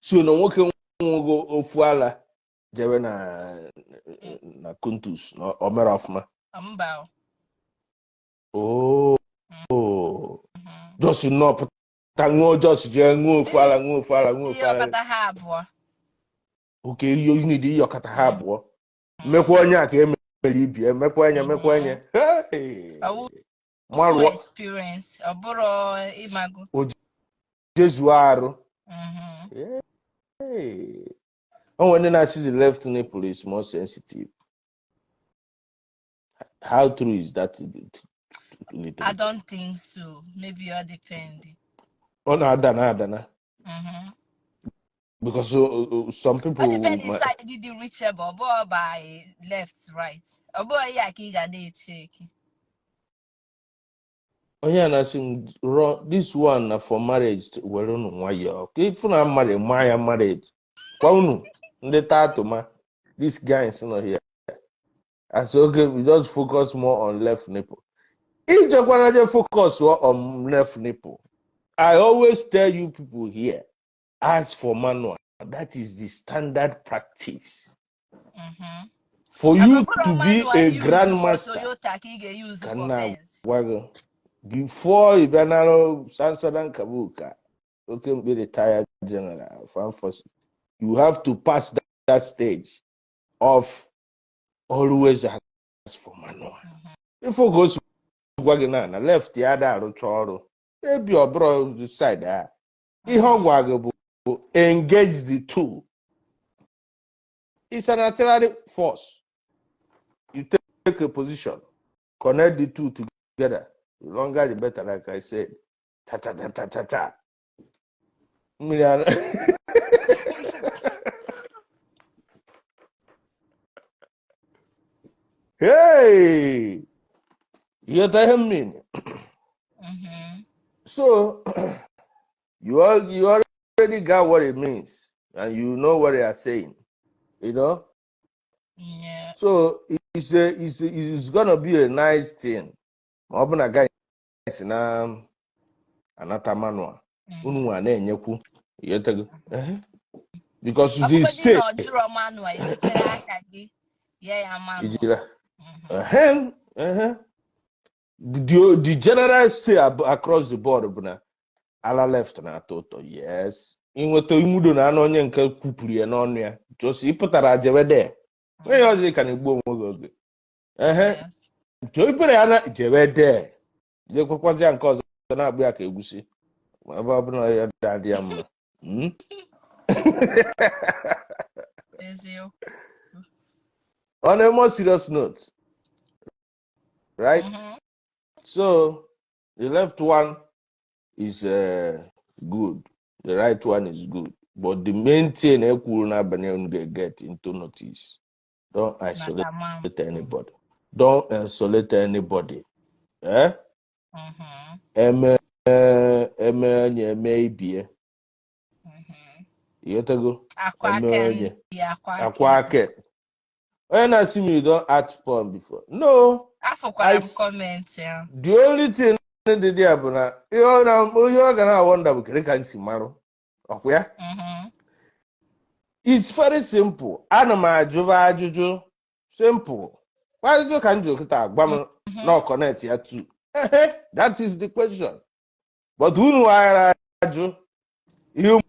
So na nwoke nwụgo ofu ala jebe na kuntus na o mere ọfụma? Mba o. Oh, just nnọọ pụta ṅụọ, just jee ṅụọ ofu ala, ṅụọ ofu ala, ṅụọ ofu ala. Ịyọkọta ha abụọ. Oke you need ịyọkọta ha abụọ, mekwa onye a ka e mere ibie, mekwa anya, mekwa anya. Hey! Ọwụ Marụọ experience ọ bụrụ ịmago. Jezuo arụ. Hey. O nwere ndị na-asị the left nipple is more sensitive. How true is that? I don't think so. Maybe all depend. Ọ na-ada na adana because some Ọ people depend inside dị reachable, ọ bụrụ by left right. Ọ bụrụ ya ka ị ga na-echeki. Onye a na-asị m this one na for marriage, were unu nwayọọ ka ịfụ na marriage maa ya marriage kwa unu ndị tatụ ma this guy nọ here as okay, we just focus more on left nipple. Ijekwana je focus on left nipple. I always tell you people here, ask for manual. That is the standard practice for you Ọ bụrụ to be manual a use for grandmaster. Toyota ka ị ga-use Ka for nna Benz. gwa gị before ị bịa nara Sansadan Kabuka oke mkpi retired general of armed forces, you have to pass that stage of always ask for manual. Ifo ka o si gwa gị na left ya ada arụcha ọrụ ebi ọ bụrụ side a ihe ọ gwa gị bụ engage the two. It's an artillery force. You take a position, connect the two together. The longer the better, like I said. Ta ta ta ta ta ta. Mmiri ara. Hey! You get what I mean? Mhm. So you already got what it means, and you know what they are saying. You know? Yeah. So it's gonna be a nice thing. Ma ọ bụ na guys na anata manual, unu nwa na-enyekwu, ịghọtago? Ehe. Because Ọ they bụgodị say na ọ jụrụ manual, ijikwere aka gị nye ya manual. Ijira. Ehe, ehe. The general say across the board bụ na ala left na-atọ ụtọ. Yes. Inweta imudo na anụ onye nke kwupụrụ ya n'ọnụ ya. Just ị pụtara jebe there. Onye ọzọ ị ka na-egbu onwe gị oge. Ehe. Yes. Jee ibere ya na jebe there. Jekwekwazi ya nke ọzọ na-agbụ ya ka egusi. Ma ebe ọ bụla ya dị ya mma. Eziokwu. On a more serious note, right? Mhm. So the left one is good, the right one is good, but the main thing ekwuru n'abalị unu ga-get into notice. Don't isolate Maka ma. anybody. Don't isolate anybody. Eh? Mhm. Eme eme onye eme ibie. Ịghọtago? Akwa Eme aka onye ndị akwa aka akwa ekpe. aka ekpe. Onye na-asị m, "You don act porn before?" No. Afụkwara I m comment ahụ. The only thing dị there bụ na ihe ọ ga na-awonder bụ kedu ka m si marụ ọkwa ya. It's very simple. Ana m ajụba ajụjụ simple. Ajụjụ ka m jụrụ kịta, agwa m na ọ connect ya to. Ehe, that is the question. But unu aghara ajụ ihe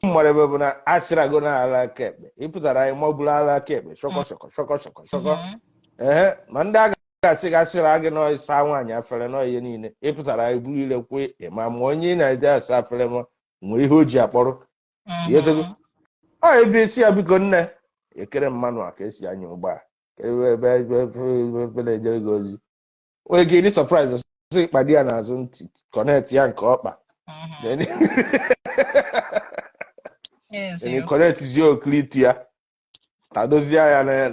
mmadụ ebe bụ na asịrago na ala aka ekpe ịpụtara anyị maọbụrụ ala aka ekpe shọkọ shọkọ shọkọ shọkọ shọkọ. Ehe, ma ndị a ga-asị gị asịra gị na ịsa nwaanyị afere na ihe niile ịpụtara anyị buru ile kwe ma ma onye ị na-eje asa afere ma nwere ihe o ji akpọrọ ihe tego. Ọ ebe isi ya, biko nne, ekere mmanụ a ka esi anya ụgbọala ebe ebe ebe ebe ebe na-ejere gị ozi nwere ike ịdị surprise sị kpado ya n'azụ ntị, connect ya nke ọkpa. Then Eziokwu. Connect zie okiritu ya, tadozie ya na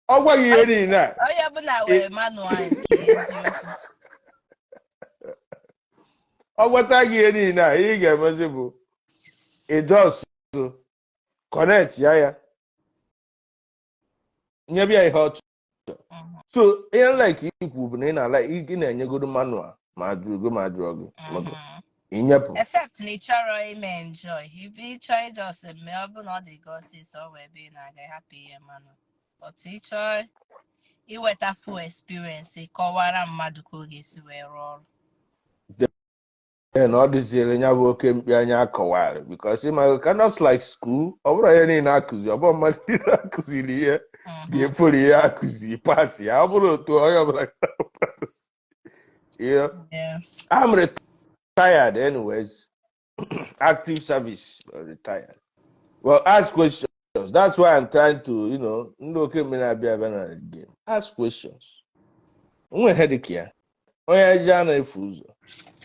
ọ gwaghị ihe niile a. Onye ọbụla were manual nke eziokwu. Ọ gwata gị ihe niile a, ihe ị ga-emezi bụ ị just connect ya nyebe ya ihe ọ chọrọ. So ihe like ikwu bụ na ị na-ala ị na-enyegodo manual ma jụọ gị ma jụọ gị maka inyepụ. Except na ị chọrọ ime enjoy. If ị chọọ ị just mee, ọ bụ na ọ dị gị ọsịsọ wee ebe ị na-aga, hapụ ihe manual. But ị chọọ iweta full experience, ị kọwara mmadụ ka ọ ga-esi wee rụọ ọrụ. Then ọ dịziere ya bụ oke mkpi anya akọwarị because ịma kind of like school, ọ bụrụ ihe niile akụzi, ọ bụrụ mmadụ niile akụziri ihe ga-efori ihe akụzi pass ya, ọ bụrụ otu onye ọbụla pass. Yeah. Yes. I'm retired anyways. Active service, but retired. Well, ask questions. That's why I'm trying to ndị oke mmiri abịa abịa na game. Ask questions. Nwe headache ya. Onye ji a na-efu ụzọ.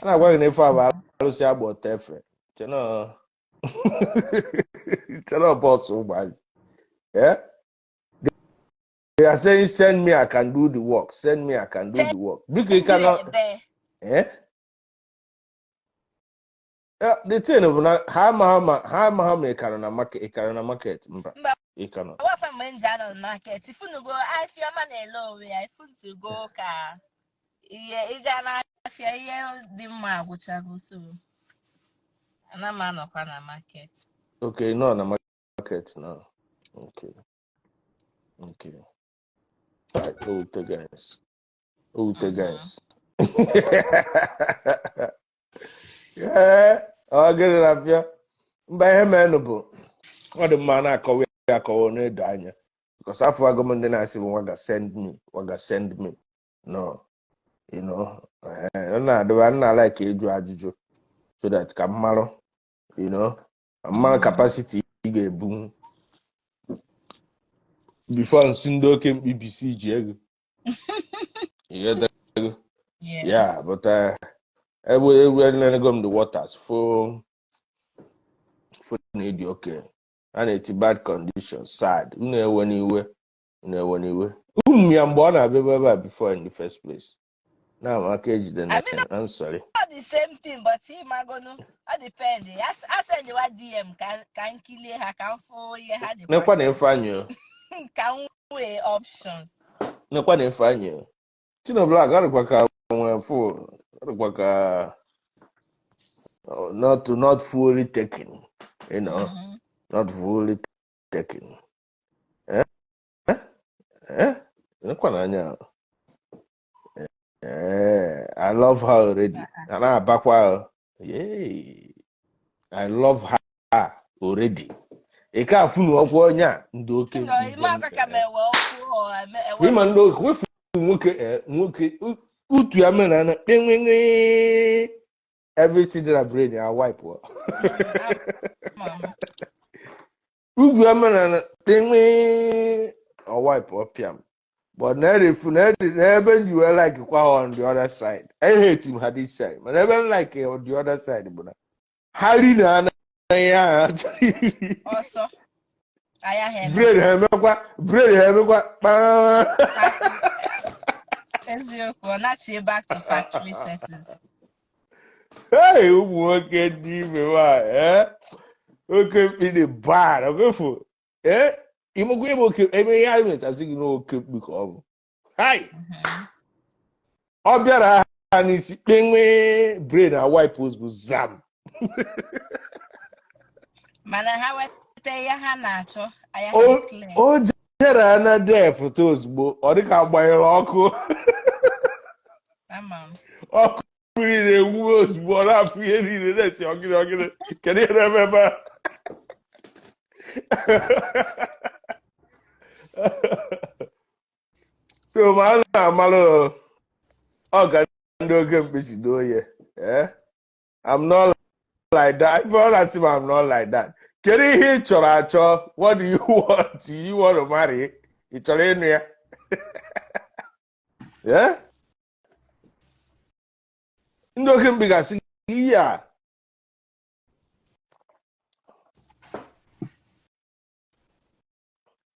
A na-agwa gị na efe a bụ arụsị agba ọta efe. Cheno bọọsụ ụmụazị. Yeah? They are saying, "Send me, I can do the work. Send me, I can do the work." Biko, you cannot. Ebe. Eh? Yeah, the thing bụ na ha ama ha ma ị kara na market, ị kara na market mba. Mba. Ị ka nọ. Wafa mgbe m ji anọ na market, ifunugo afịa ọma na-ele onwe ya, ifunugo ka ihe ịga n'afịa ihe dị mma agwụchago, so ana m anọkwa na market. Okay, nọ na market now. Okay. Right, owute guys. Owute guys. Yeah, ọ gịnị na-abịa? Mba, ihe menụ bụ ọ dị mma na-akọwa ya akọwa na-edo anya because afọ agụ m ndị na-asị bụ waga send me, waga send me, no, ọ na-adịba nna like ịjụ ajụjụ so that ka m marụ ka m mara capacity ị ga-ebu before nsi ndị oke mkpibisi ji ego. Ịghọtago? Yeah. Yeah, but ebe ebe m the waters fo na ịdị oke a na-eti bad condition, sad. Unu ewe n'iwe, unu ewe n'iwe ụmụ ya mgbe ọ na-abịa ebe a before in the first place na aka ejide na I mean, I'm sorry. All the same thing, but ịmagonu ọ depend. A sendwa DM ka m kilie ha, ka m fụ ihe ha dịkwa. Nekwa na Ifeanyị o. Ka m nwee options. Nekwa na Ifeanyị o. Chino Black, ọ dịkwa ka nwee fụ, ọ dịkwa ka not fully taken. Not fully taken. Eh? Eh? Nekwa na anya. Eh, I love her already. A na-abakwa o. Yay. I love her already. Ị ka afụnụ ọkwa onye a ndị oke No, ime aka ka m ewe okwu ọ ewe. Ịma ndị oke wefu nwoke, nwoke utu ya mere na kpenwenwe everything dị na brain ya wipe ọ. Ama m. Ugwu ya mere na kpenwe ọ wipe ọ pịam, but na erefu na ebe m ji wee like kwa ha on the other side, I hate him ha this side, mana ebe m like on the other side bụ na ha ri na anaghị ahụ ha chọrọ iri. Ọsọ aya ha eme. Brain ha emekwa, brain ha emekwa kpaa. Eziokwu, ọ nachie back to factory settings. Hey, ụmụ nwoke dị ime nwaanyị, eh? Oke mkpi dị bad, ọkwefu. Eh? Ịmụkwa ịbụ oke eme ihe anyị mechasị gị n'oke mkpi ka ọ bụ. Hai! Ọ bịara ha n'isi kpenwe brain na wipe ozugbo zam. Mana ha weta ihe ha na-achọ, anya ha O clear. o jere na depụta ozugbo, ọ dịka agbanyere ọkụ. Ama m. Ọkụ niile enwuwe ozugbo, ọ na-afụ ihe niile na-esi ọgịnị ọgịnị. Kedu ihe na-eme ebe a? So ma a na-amalụ ọ ka ndị oke mkpi si doo ya. Eh? I'm not like that. Ife ọ na-asị m I'm not like that. Kedu ihe ị chọrọ achọ? What do you want? You want to marry? Ị chọrọ ịnụ ya? Eh? Ndị oke mkpi ga-asị gị ihe a.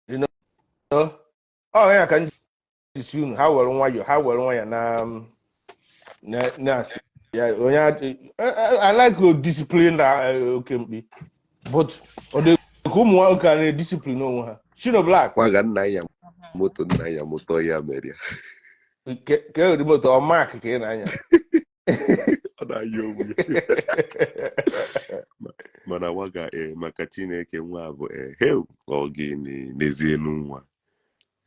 You know? Ọ ya ka m ji si unu ha were nwayọọ ha were nwayọọ na na-asị ya onye I like to discipline na oke mkpi, but ọ dị ka ụmụ nwoke a na-ediscipline onwe ha. Shino Black. Kwaga nna ya moto, nna ya moto ya mere ya. Ke ụdị moto ọ Mark ka ị na-anya? Ọ na-anya onwe ya. Mana waga ee maka Chineke nwa bụ ee heu ọ gịnị n'ezienu nwa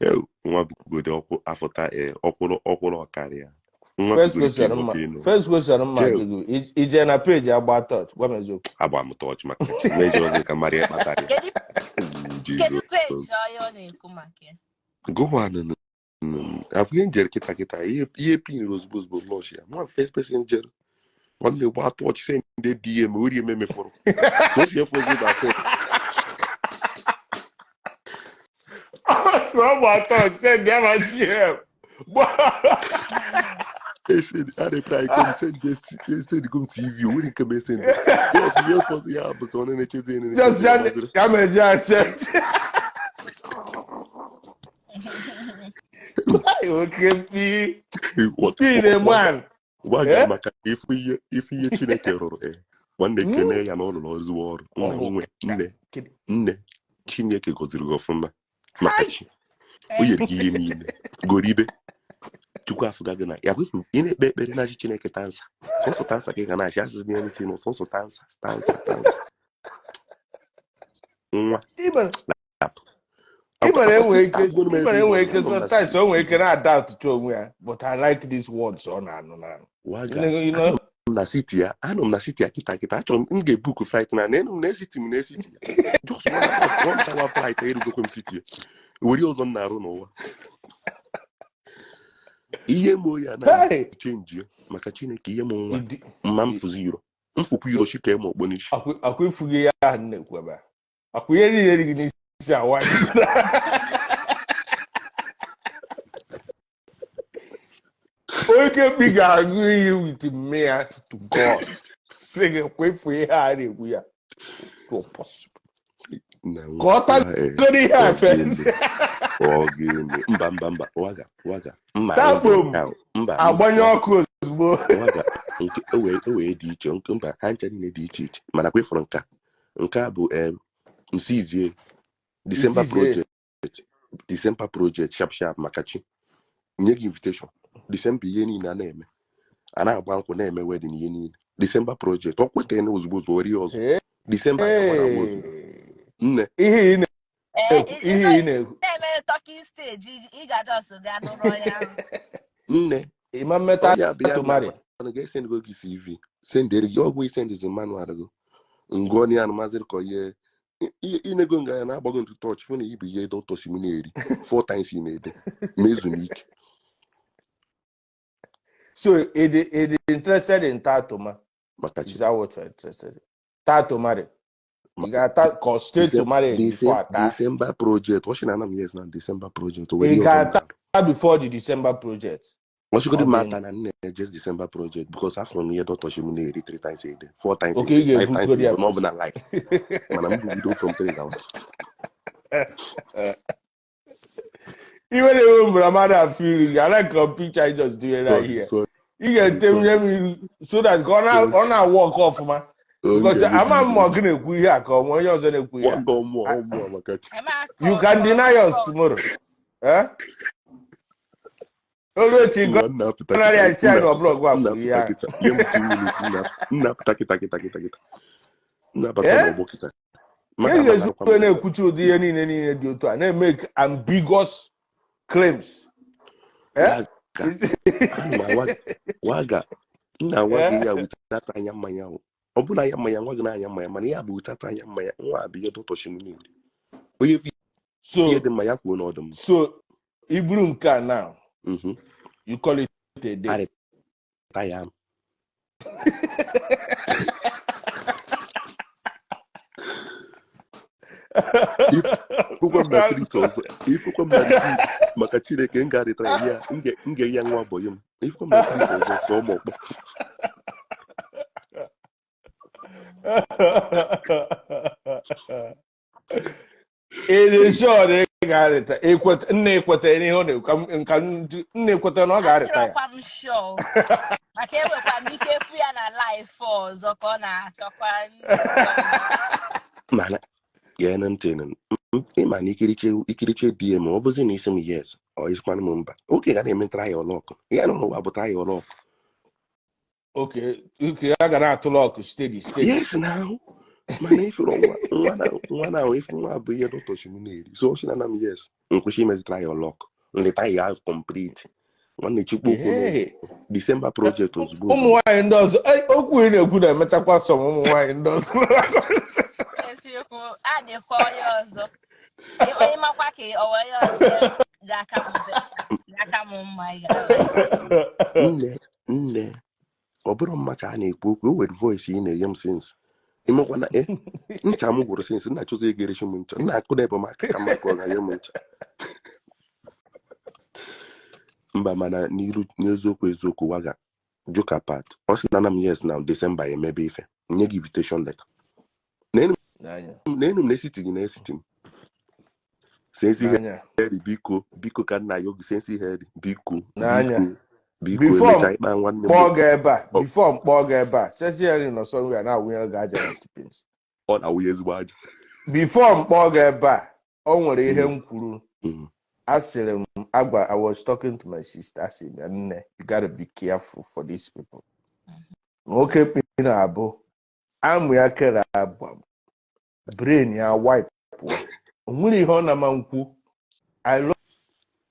heu nwa bugodi ọkwụ afụta ee ọkwụrụ ọkwụrụ ọkarịa nwa First bugodi question ka mma, ịnụ first question mma Jee. ajụ gị, ije na peji agba touch, gwa m eziokwu. Agba m tọọchị maka chi mejọ ọzọ ka Maria kpatara ya. Kedu Jizọs. peji onye ọ na-ekwu maka ya? Gụwanụ abụghị njere kịta kịta ihe pin ozugbo ozugbo lọsh ya nwa first person jere nwanne gba tọọchị send DM ori eme mefọrọ ka o si efu ozi ga send. Sọ gba touch send ya ma GM. Esend a reply kom send send kom TV o nwere nke m esend just ihe fọzi ya bụ sọ onye na-echezi onye Just na-echezi ya gbaziri. ya mezi ya send. Oke mkpi. Mkpi na man. Waga Eh? maka ifu ihe Chineke rụrụ nwanne kene ya na ọ rụrụ ezigbo ọrụ nna nwe nne nne Chineke gọziri gị ọfụma maka chi o nyere gị ihe niile goribe Chukwu afụga gị na ya bụ ị na-ekpe ekpere na-achị Chineke tansa sọsọ tansa ka ị ga na-achị asịsị na anything sọsọ tansa tansa tansa nwa Ịmara enwe ike sometimes o nwere ike na-ada atụtụ onwe ya, but I like these words ọ na-anụ na waga na city ya anọ m na city ya kịta kịta achọrọ m ga-ebuku flight na enu m na esiti m na esiti ya just one hour flight erugokwe m city ya were ọzọ m na-arụ n'ụwa ihe m oyi anaghị chenji maka Chineke ihe m nwa mma m fụzi iro mfụkwa iro chike m okpo n'isi akwa ifughị ya ahụ na-ekwu ebe a akwa ihe niile dị gị n'isi awa. Oke mkpi ga-aṅụ iyi with mmea to God sị gị kwefu ihe a na-ekwu ya ka ọ tagoro ihe a fes. Mba mba mba waga waga mma takpom agbanye ọkụ ozugbo waga nke o wee dị iche nke mba ha ncha niile dị iche iche mana kwefụrụ nka nke a bụ nsizie December project December project sharp sharp maka chi nye gị invitation December ihe niile a na-eme a na-agba nkwụ na-eme wedding ihe niile December project ọ kwetara na ozugbo ozugbo rie ọzọ December ya gbara agba ozugbo nne ihe ị na-ekwu na-eme talking stage ị ga-ajọsụ gaa n'ụlọ ya nne ịma mmeta atụmarị ga-esend go gị CV sendere gị ọgwụ isendizi manual gị ngụọ ya anụmazịrị ka ihe inego nga ya na-agbago ntụ tọọchị fụ na ibu ihe dọkịta si m na-eri 4 times in a day ma ezumike. So it is interested in tatuma. Is that what you're interested in? Tattoo marriage. You got that cause straight to marriage before that. December project. What should I name? Yes, now December project. You got that before the December project. What should matter na just December project because after me doctor she na eri 3 times a day, 4 times okay, a day, 5 times a day. No but like. Man, I'm good from 3 hours. Even if I'm feeling, I like a picture I just doing right here. Sorry. Ị ga-etenye m iru so that ka ọ na-awụ ọkụ ọfụma. Because ama m ma ọ gị na-ekwu ihe a ka ọ ma onye ọzọ na-ekwu ihe a. Waga ọmụọ ọmụọ maka chi. You can deny us tomorrow. Eh? Olu echi Nwa nna apụta gọnarị kịta anyị si anyị na ọbụla ọgụ a nna kwuru ihe apụta ahụ. kịta nye m 2 minutes nna apụta kịta kịta kịta kịta nna abata Eh? n'ọgbọ kịta Ka maka ị ga-esi agbanarakwa wee m na-ekwuchi ụdị ihe niile niile dị otu a na-emeke ambiguous claims. Eh? Waga ana m awa waga nna awa gị Eh? ya without anya mmanya o ọ bụrụ anya mmanya nwa gị na-anya mmanya mana ya bụ without anya mmanya nwa bụ ihe dọtọchi m niile onye fi So ihe dị mma ya kwuo na ọ dị mma. so i buru nke a now, you call it a day. Arịta ya m. Ifụkwa m na street ọzọ, ifụkwa m na street maka Chineke m ga-arịtara ya m ga ya nwa bọyị m ifụkwa m na street ọzọ tọọ m ọkpọ. It is sure na ị ga-arịta ekweta nna ekweta n'ihe ọ na-ekwu ka nna ekweta na ọ ga-arịta ya. Adịrọkwa m sure maka enwekwa m ike fụ ya na life ọzọ ka ọ na-achọkwa ndị ọzọ. Mana gee na ntị nụ. Ịma na ikiriche DM ọ bụzi na isi m yes ọ isikwanụ m mba oke ga na-eme trial luck ya na ụwa bụ trial luck. Okay, a ga na-atụ luck steady steady. Yes na ahụ mana ifere nwa nwa na nwa na ahụ ife nwa bụ ihe dọtọchi m na-eri so ọ sị na na m yes nkwụsị imezi trial luck nleta ya complete nwanne chukwu okwu n'ụlọ Hey. December project ozugbo Ụmụ ozugbo. nwaanyị ndị ọzọ okwu ị na-ekwu na-emechakwa sọm ụmụ nwaanyị ndị ọzọ. Eziokwu adịkwa onye ọzọ onye makwa ka ọ wee onye ọzọ ga-aka m mma ị ga-ala. Nne nne ọ bụrụ mma ka a na-ekwu okwu o nwere voice ị na-enye m since ịmakwa na ncha m gwụrụ since nna chụzọ ego erechi m ncha nna akụ na ebe m aka ka mma ka ọ ga-enye m ncha mba mana n'iru n'eziokwu eziokwu waga joka part ọ sị na na m yes na December emebe ife nye gị invitation letter N'anya. n'enu m na-esiti gị na-esiti m sensi N'anya. heri biko biko ka nna ya oge sensi heri biko N'anya. biko biko Before emechaa ịkpa nwanne m kpọọ gị ebe a before m kpọọ gị ebe a sesi ya nọ somewhere na-awụnyere gị aja na tipins. Ọ na-awụnye ezigbo aja. Before m kpọọ gị ebe a o nwere ihe m kwuru. Asịrị m agwa I was talking to my sister asị m ya nne you gotta be careful for these people. Nwoke mkpi na-abụ amụ ya kere agba brain ya wipe pụọ o nwere ihe ọ na-ama nkwu I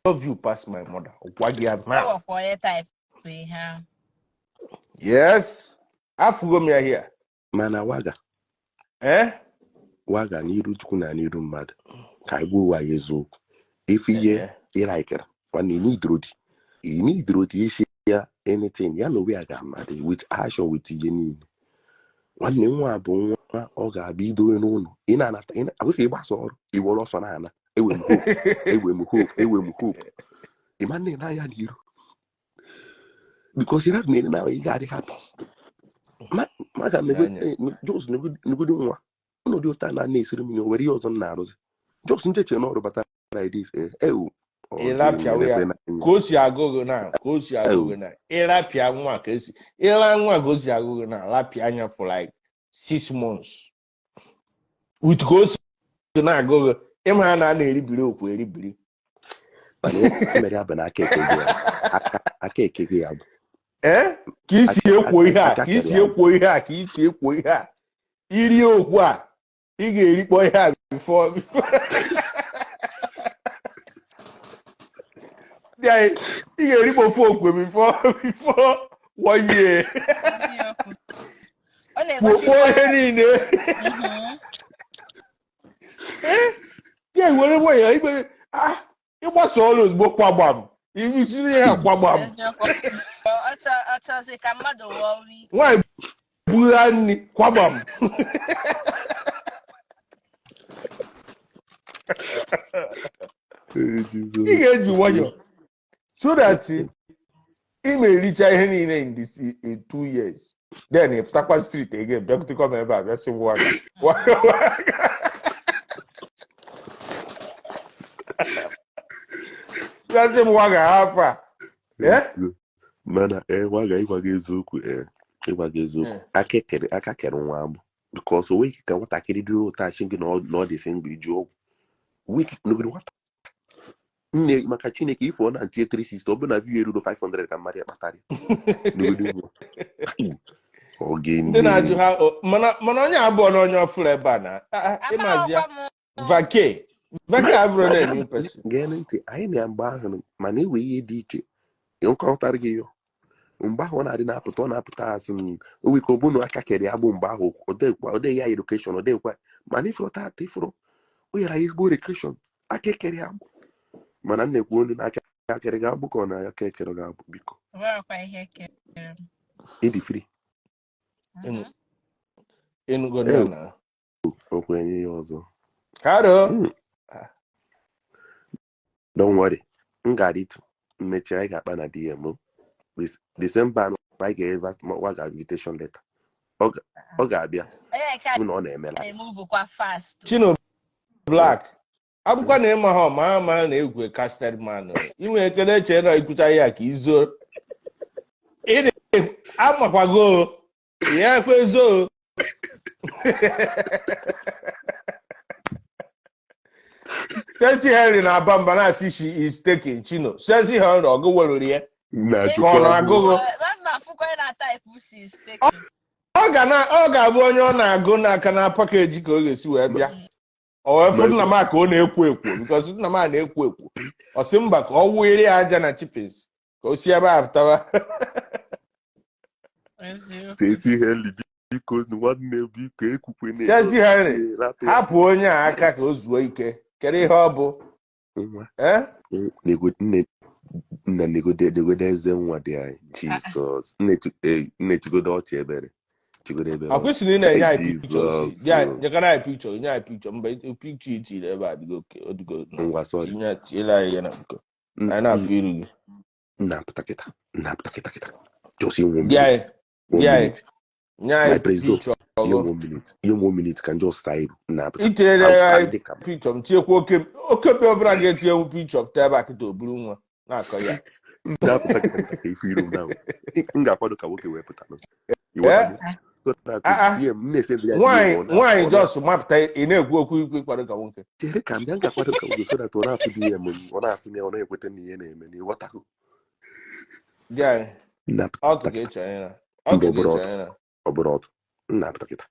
love you past my mother gwa gị ya Ọ now. nwekwa onye type ihe ahụ. Yes, afụgo m ya here. Mana waga Eh? Waga n'iru Chukwu na n'iru mmadụ ka anyị gwa ụwa ya eziokwu ife ihe ịlaikere nwanne ị n'idoro dị isi ya anything ya na onwe ya ga-amadị with action with ihe niile nwanne nwa bụ nwa ọ ga-abịa idowe n'ụlọ ị na-anata ị na-akwụsị ịgbasa ọrụ iwere ọsọ na-ana ewe m hope ewe m hope ewe m hope ịma nne na-anya n'iru because ị na na ị ga-adị happy ma ga N'anya. jos negodo nwa ọnọdụ ụta na na-esiri m were ihe ọzọ m na-arụzi jos ncheche n'ọrụ bata like this ewu ọ Ịrapịa ya ga-enyerekwe n'anya. Ka o si agụ gị na ka o si agụ gị na ịrapịa nwa ka esi ịra nwa ka o si agụ gị na rapịa anya for like 6 months with ka o si na-agụ gị ịma na a na-eribiri okwu eribiri. Mana ihe mere ya bụ na aka eke gị ya aka eke gị ya bụ Ee ka isi ekwo ihe a aka ka isi kere ya. Ekwo ihe a ka isi ekwo ihe a irie okwu a ị ga-erikpọ ihe a before Ndị anyị, ị ga-erikpọ ofu okwe before one year. Eziokwu ọ Kwokpo na-egosikwa ihe niile. Ya were nwayọọ igbe ah ịgbasa ọrụ ozugbo kwagbam itinye ya kwagbam. Eziokwu ọ chọzi ka mmadụ wụọ ike. Nwaanyị bugha nri kwagbam. Ee, Ị Jizọs. ga-eji nwayọọ so that ị ma ericha ihe niile in this in 2 years then ị pụtakwa street again bịakwutekwa m ebe a bịa sị m waga waga waga bịa sị m waga ha afọ a. Eh? Mana ee, gwa ịgwa gị eziokwu, ee, ịgwa gị eziokwu, Eh. aka kere nwa agbụ, because o nweghị ka nwatakịrị dị ụtọ achị gị na ọ dị sị mgbe iji ọgwụ wiki n'ogige nwata nne, maka Chineke, ife ọ na-ntinye 360, ọ bụ na view eruru 500 ka mmadụ ya kpatara ya n'ogige nwa. Ọ Ndị na-ajụ gịnị? ha mana onye abụọ na onye ọfụrụ ebe a na ịmazi ya. Amaghịkwa m. Vake vake abụrụ na new person. Gee ntị, anyị na mgbe ahụ, mana enwe ihe dị iche nkọtara gị ya. Mgbe ahụ ọ na-adị na-apụta, ọ na-apụta asị m o nwere ike ọ bụ na aka kere ya bụ mgbe ahụ ọ dịghịkwa, ọ dịghị ya education, ọ dịghịkwa. Mana ifuru tata, ifuru o nyere anyị ezigbo education, aka ekere ya agbụ. Mana m na-ekwu olu na aka akere gị agbụ ka ọ na aka ekere gị agbụ, biko. Nwerekwa ihe kere m. Ịdị free. Ịnụgo Ee. na Okwu enye ya ọzọ. Haro. Don't worry, m gara ịtụ mmechi, anyị ga-akpa na DM. December anọ, anyị ga-eva waga invitation letter. Ọ ga-abịa. Onye nke a bụ na ọ na-emela na-emuvukwa fast o. Chino Black abụkwa na ịma ha ọma ama na egwu casted man o. Inwe ekele eche na ikwucha ya ka izo. Ị amakwago o. Ya ekwe zo o. Sexy Henry na-aba mba na-asị she is taking Chino. Sexy Henry ọgụ weruru ya ka ọ na-agụgụ. Na afụkwa na type she is taking. Ọ ga-abụ onye ọ na-agụ n'aka na package ka ọ ga-esi wee bịa. O wee fụ nna m a ka ọ na-ekwo ekwo, because nna m a na-ekwo ekwo. Ọ sị mba, ka ọ wụnyere ya aja na chippings ka o si ebe a pụtawa. Eziokwu. Sexy Henry, biko, nwanne, biko, ekwukwe. Sexy Henry, hapụ onye a aka ka o zuo ike. Kedu ihe ọ bụ? Nwa. Eh? Nne nna, negode eze nwa dị anyị. Jizọs, nne, chigodo ọchị ebere, chigodo ebere. Ọ kwesịrị ị na-enye anyị picture. Jizọs. Si nyekana anyị picture, nye anyị picture. Mba, picture itiri ebe a dịgo oke, ọ dịgo. Ngwa, sorry. Tinye, tinyere anyị ya na biko. Anyị na-afụ iru gị. Nna, pụta kịta, nna, pụta kịta kịta, just in one Gị anyị minute, one gị anyị minute. Nye anyị My president. picture Ihe ọgụ. One minute, ihe one minute, ka njọ saa iru, nna, pụta. Itinyere anyị Dị ka picture m, tinyekwa oke oke ọbụla ga-etinyenwu picture pụta ebe a kịta, o buru nwa na-akọ ya. Nna, pụta kịta kịta ka ifu iru m na m ga-akwado ka nwoke wee pụta. Ịghọtago? So that Ah, ah. see m na-ese ya. Nwaanyị DM, nwaanyị jos mapụta, ị na-ekwu okwu ikwe ịkwado ka nwoke. Chere ka m bịa, m ga-akwado ka nwoke so that ọ na-afụ DM m, ọ na-afụ m ya, ọ na-ekweta na ihe na-eme na ịghọtago? Dị anyị Nna, ọtụ pụta ka kịta. ịchọ anyị na ọtụ Mba, ka ọ bụrụ ịchọ ọtụ. anyị na Ọ bụrụ ọtụ, nna, pụta kịta,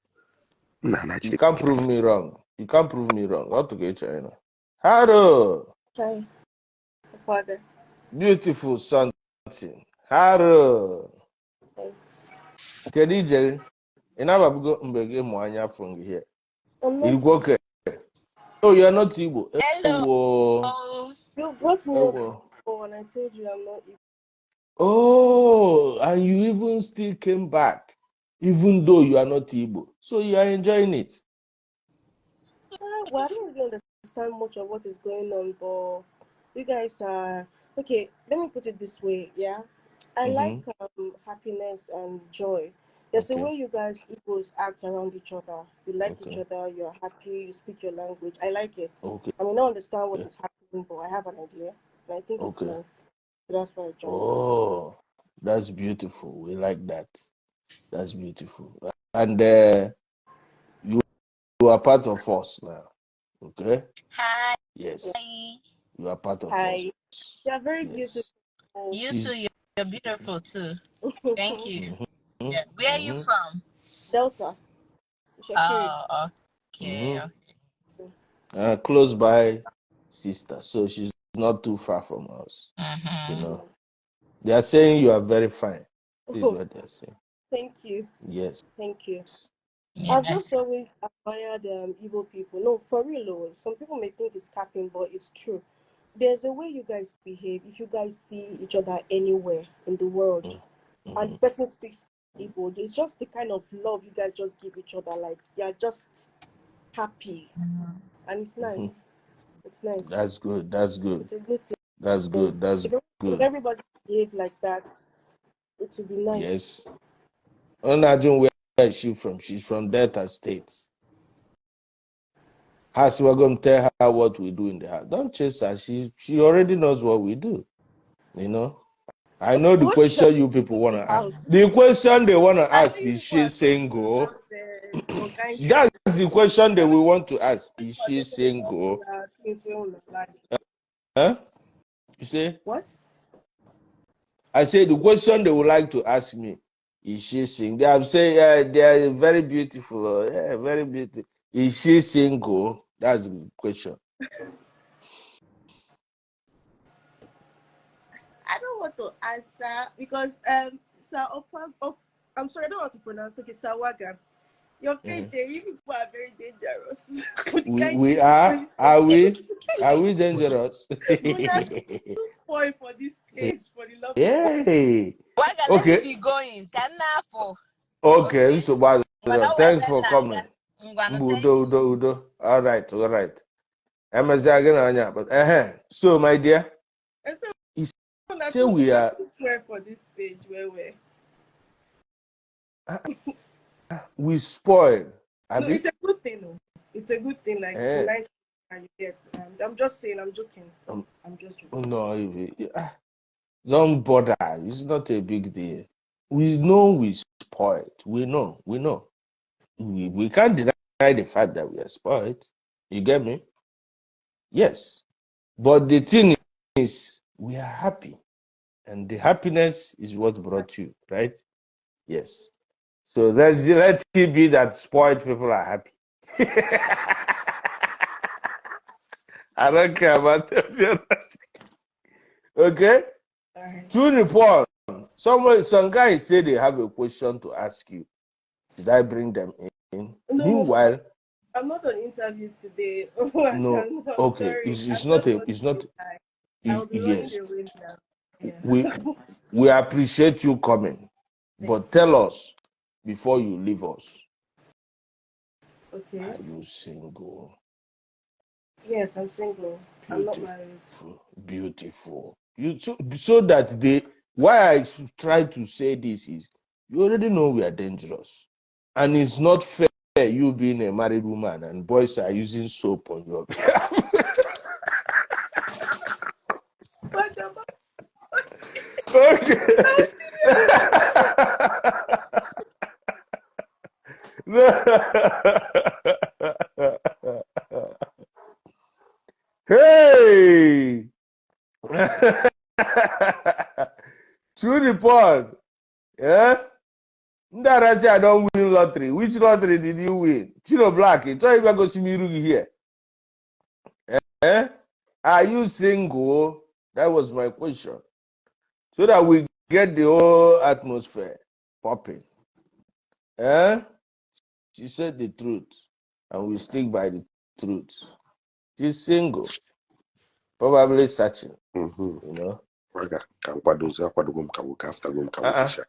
nna, You na-achite. can't prove me wrong, you can't prove me wrong. Ọtụ ka ịchọ anyị na haro. Hi, Father. Beautiful something, haro. Hi. Kedu ije gị? Ị na-ababugo mgbe gị mụ anya from gị here. I'm not. Igbo oke. Oh, you are not Igbo. Hello. Ewo. You brought me up Ewo. before and I told you I'm not Igbo. Oh, and you even still came back, even though you are not Igbo. So you are enjoying it. Well, I don't really understand much of what is going on, but you guys are okay. Let me put it this way, yeah. I like happiness and joy. There's a way you guys Igbos act around each other. You like each other. You're happy. You speak your language. I like it. I may not understand what is happening, but I have an idea, and I think it's nice. So that's why I joined. Oh, that's beautiful. We like that. That's beautiful. And you are part of us now. Okay? Hi. Yes. You are part of Hi. us. You're very Yes. beautiful. You She's too. You're beautiful too. Thank you. Yeah. Where are you from? Delta. Shakiri. Oh, okay. Okay. Close by sister. So she's not too far from us. You know. They are saying you are very fine. This is Oh, what they are saying. thank you. Yes. Thank you. Yeah. I've just always admired Igbo people. No, for real, though. Some people may think it's capping, but it's true. There's a way you guys behave if you guys see each other anywhere in the world and the person speaks Igbo. It's just the kind of love you guys just give each other. Like, you're just happy. And it's nice. It's nice. That's good. That's good. It's a good thing. That's good. That's If good. everybody behave like that, it would be nice. Yes. Imagine, where is she from? She's from Delta State. Has we're going to tell her what we do in the house. Don't chase her. She already knows what we do. You know? I know the What's question you people want to ask. house? The question they want to I ask think is you she people are single? out there for kind That's the question they will want to ask. Is people are she talking about single? things we don't like. Huh? You see? What? I say the question they would like to ask me is she single? They have said they are very beautiful. Yeah, very beautiful. Is she single? That's the question. I don't want to answer because Sir Opa, I'm sorry, I don't want to pronounce. Okay, Sawaga. Your page, you people are very dangerous. With the kind We things are you are say. we are we dangerous? Una too spoil for this page for the love of Yay. Waga, let me Okay. be going. Ka m na-afụ. Okay. Okay. So bad. Ngwana, o Thanks ebe for m na-aga. coming. Ngwanụ, Mba, thank udo you. udo udo. All right, all right. Emezia gị na anya but So my dear, I said, you una say too we una are too spoil for this page. Where we spoil. No, Abi? it's a good thing. Though. It's a good thing. Like it's a Eh. nice thing you get. I'm just saying. I'm joking. I'm just joking. No, don't bother. It's not a big deal. We know we spoiled. We know. We know. We can't deny the fact that we are spoiled. You get me? Yes. But the thing is, we are happy. And the happiness is what brought you, right? Yes. So let it be that spoiled people are happy. I don't care about them. Okay? All right. To the point. Some guys say they have a question to ask you. Should I bring them in? No, Meanwhile, I'm not on interview today. Oh, I no. cannot. Okay, Sorry. it's I'm not just a want it's to not say hi. I'll be running yes. away now. Yeah. We appreciate you coming, Thank but tell us before you leave us. Okay. Are you single? Yes, I'm single. I'm not married. Beautiful, beautiful. You so that they why I try to say this is you already know we are dangerous, and it's not fair you being a married woman and boys are using soap on your behalf. But I'm Okay. Hey! To the point. Yeah? Ndị ara say I don't win lottery. Which lottery did you win? Chino Black, ị chọghị ịbịa gosi m iru gị here. Eh? Are you single? That was my question. So that we get the whole atmosphere popping. Eh? She said the truth, and we stick by the truth. She's single, probably searching, you know. Waga, ka m kwadozi akwadogo m ka nwoke aftago m ka nwoke Uh-uh. sha.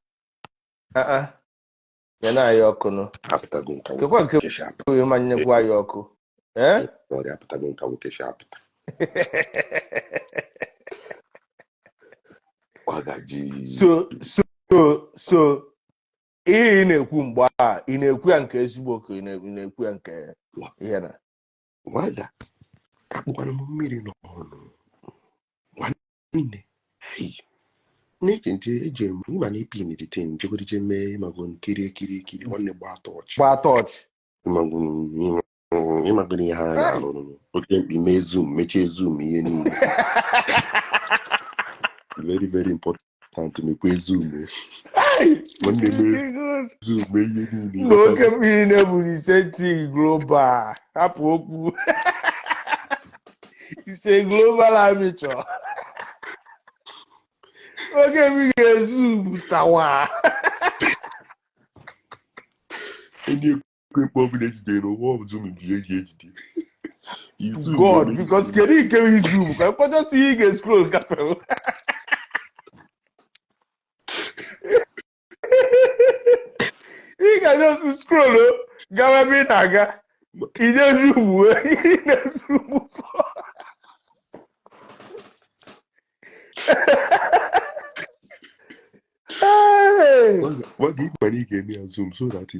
Uh-uh. Ya na anyị ọkụ nụ. Aftago m ka Kekwa nke nwoke sha apụta. bụ ịma nyekwa anyị ọkụ. Eh? Ọrịa apụtago m ka nwoke sha apụta. Waga ji. So ihe ị na-ekwu mgbe a, ị na-ekwu ya nke ezigbo ka ị na-ekwu ya nke ihe na? Waga, akpụkwana m mmiri n'ọnụ. Nwanne, hey, na-eche nche eji m ịma na epin the thing nchekwara iche mee ịmago nkiri ekiri ekiri nwanne gbaa tọọchị. Gbaa tọọchị. Ịmago ihe ha na-arụ nụ. Oke mkpi mee zoom, mechie zoom ihe niile. Very, very important mekwe zoom. Nwanne mee zoom mee ihe niile. Na oke mmiri na-ebu ise global. Hapụ okwu. Ise global amateur. Oke mmiri ga-ezu stawa. Onye ekwe ọbụla ejidere ụwa zoom bụ ihe eji ejide. God, because kedu ike zoom ka mkpọchọsi ị ga-escroll gafere. Ị ga-just scroll gawa ebe ị na-aga. Ije zoom ị na-zoom. Hey! Waga ịma na ị ga-eme ya zoom so that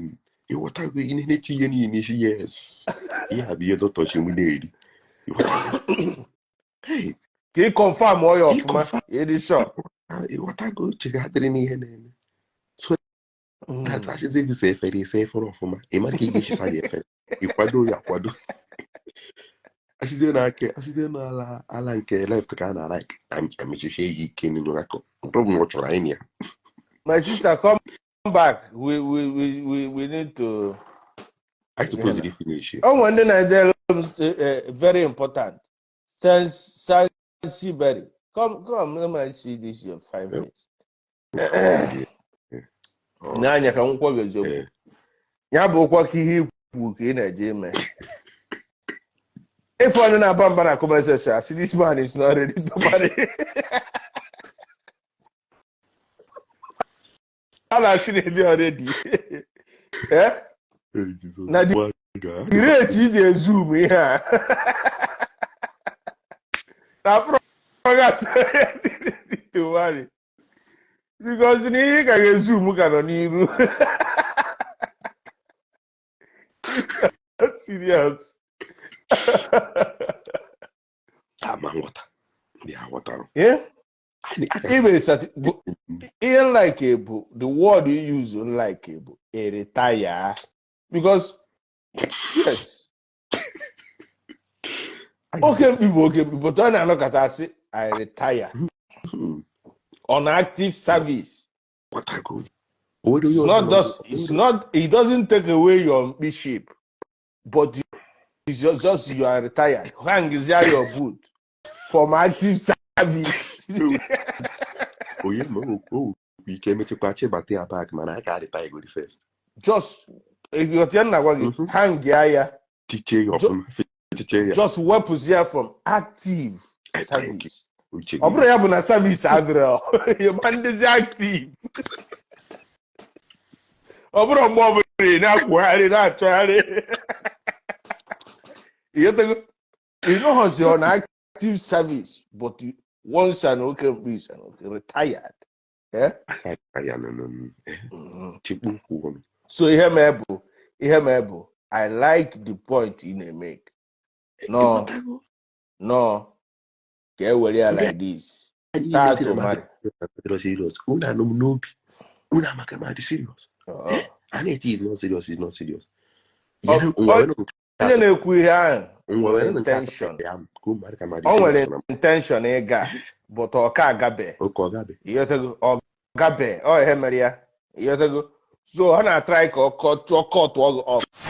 ịghọtago ihe na-eche ihe niile n'isi yes. Ihe a bụ ihe dọtọchi m na-eri. Ịghọtago? Hey! Ka ị confirm ọ ya Ị ọfụma, confirm. ị dị sure. Ịghọtago, uche gị adịrị n'ihe na-eme, so that achịzi gị sa efere, ịsa efere ọfụma, ị mara ka ị ga-esi sa ya efere, ịkwado ya akwado. Asịzie na aka, asịzie na ala ala nke left ka a na right, emechiche ya ike n'ilu aka nke ọ bụla ọ chọrọ anyị na ya. My sister, come back. We need to. Anyị supposed to finish. Oh, one day I tell them, very important. Sense Sensiberry. Come, come, let me see this in 5 minutes. N'anya ka m gwa gị eziokwu. Ya bụ okwu ka ihe ikwu ka ị na-eje ime. If onye na-aba mba na comment section, I see this man is not ready to marry. A na-asị na ịdị already. Eh? Hey, Jesus. Na the Nwa ga- rate iji ezoom ihe a. Na progress to marry. Because na ihe ị ka ga-ezoom ka nọ n'iru. Serious. Ama nghọta ndị aghọtara. Yeah? Anyị aga Ibe ihe like bụ the word you use, like bụ a retire, because yes, oke mkpi bụ oke mkpi, but ọ na-anọkọta asị, "I retire on active service." Ghọtago. O nwere onye It's ọzọ not nọ- just, it's not, it doesn't take away your mkpiship, but it's just you are retired. Hang your boot from active service. Onye ma o o ike emechakwa chebata ya back, mana a ga-arịta egori first. Just if you na-agwa gị, hang ya. Tichie ya ọfụma, tichie ya. Just wepụzi ya from active I thank you. service. Uche Ọ gị. bụrụ ya bụ na service adịrọ ịma ndịzi active, ọ bụrụ mgbe ọ bụla ị na-akwụgharị na-achọgharị, ịghọtago, ị nọghọzi on active service, but once an oke mkpi is an oke retired, eh? Aka ya nọ chikpu ukwu ọnụ. So ihe mee bụ I like the point ị na-emeke. No. Ịghọtago? No, ka e were ya Ndị like this. anyị Taa niile to ma marry. adịrọ serious, unu anụ m n'obi unu amaka ma adị serious. A na-eti is not serious, is not serious. Onye na-ekwu ihe ahụ nwere nwere nke intention. Ya ka ụmụaka ka ma dị O nwere serious na intention ịga, but ọ ka agabe. Oke ọ gabe. Ịghọtago? Ọ gabe, ọ ihe mere ya, ịghọtago? So ọ na-atry ka ọ kọtụọ gị off.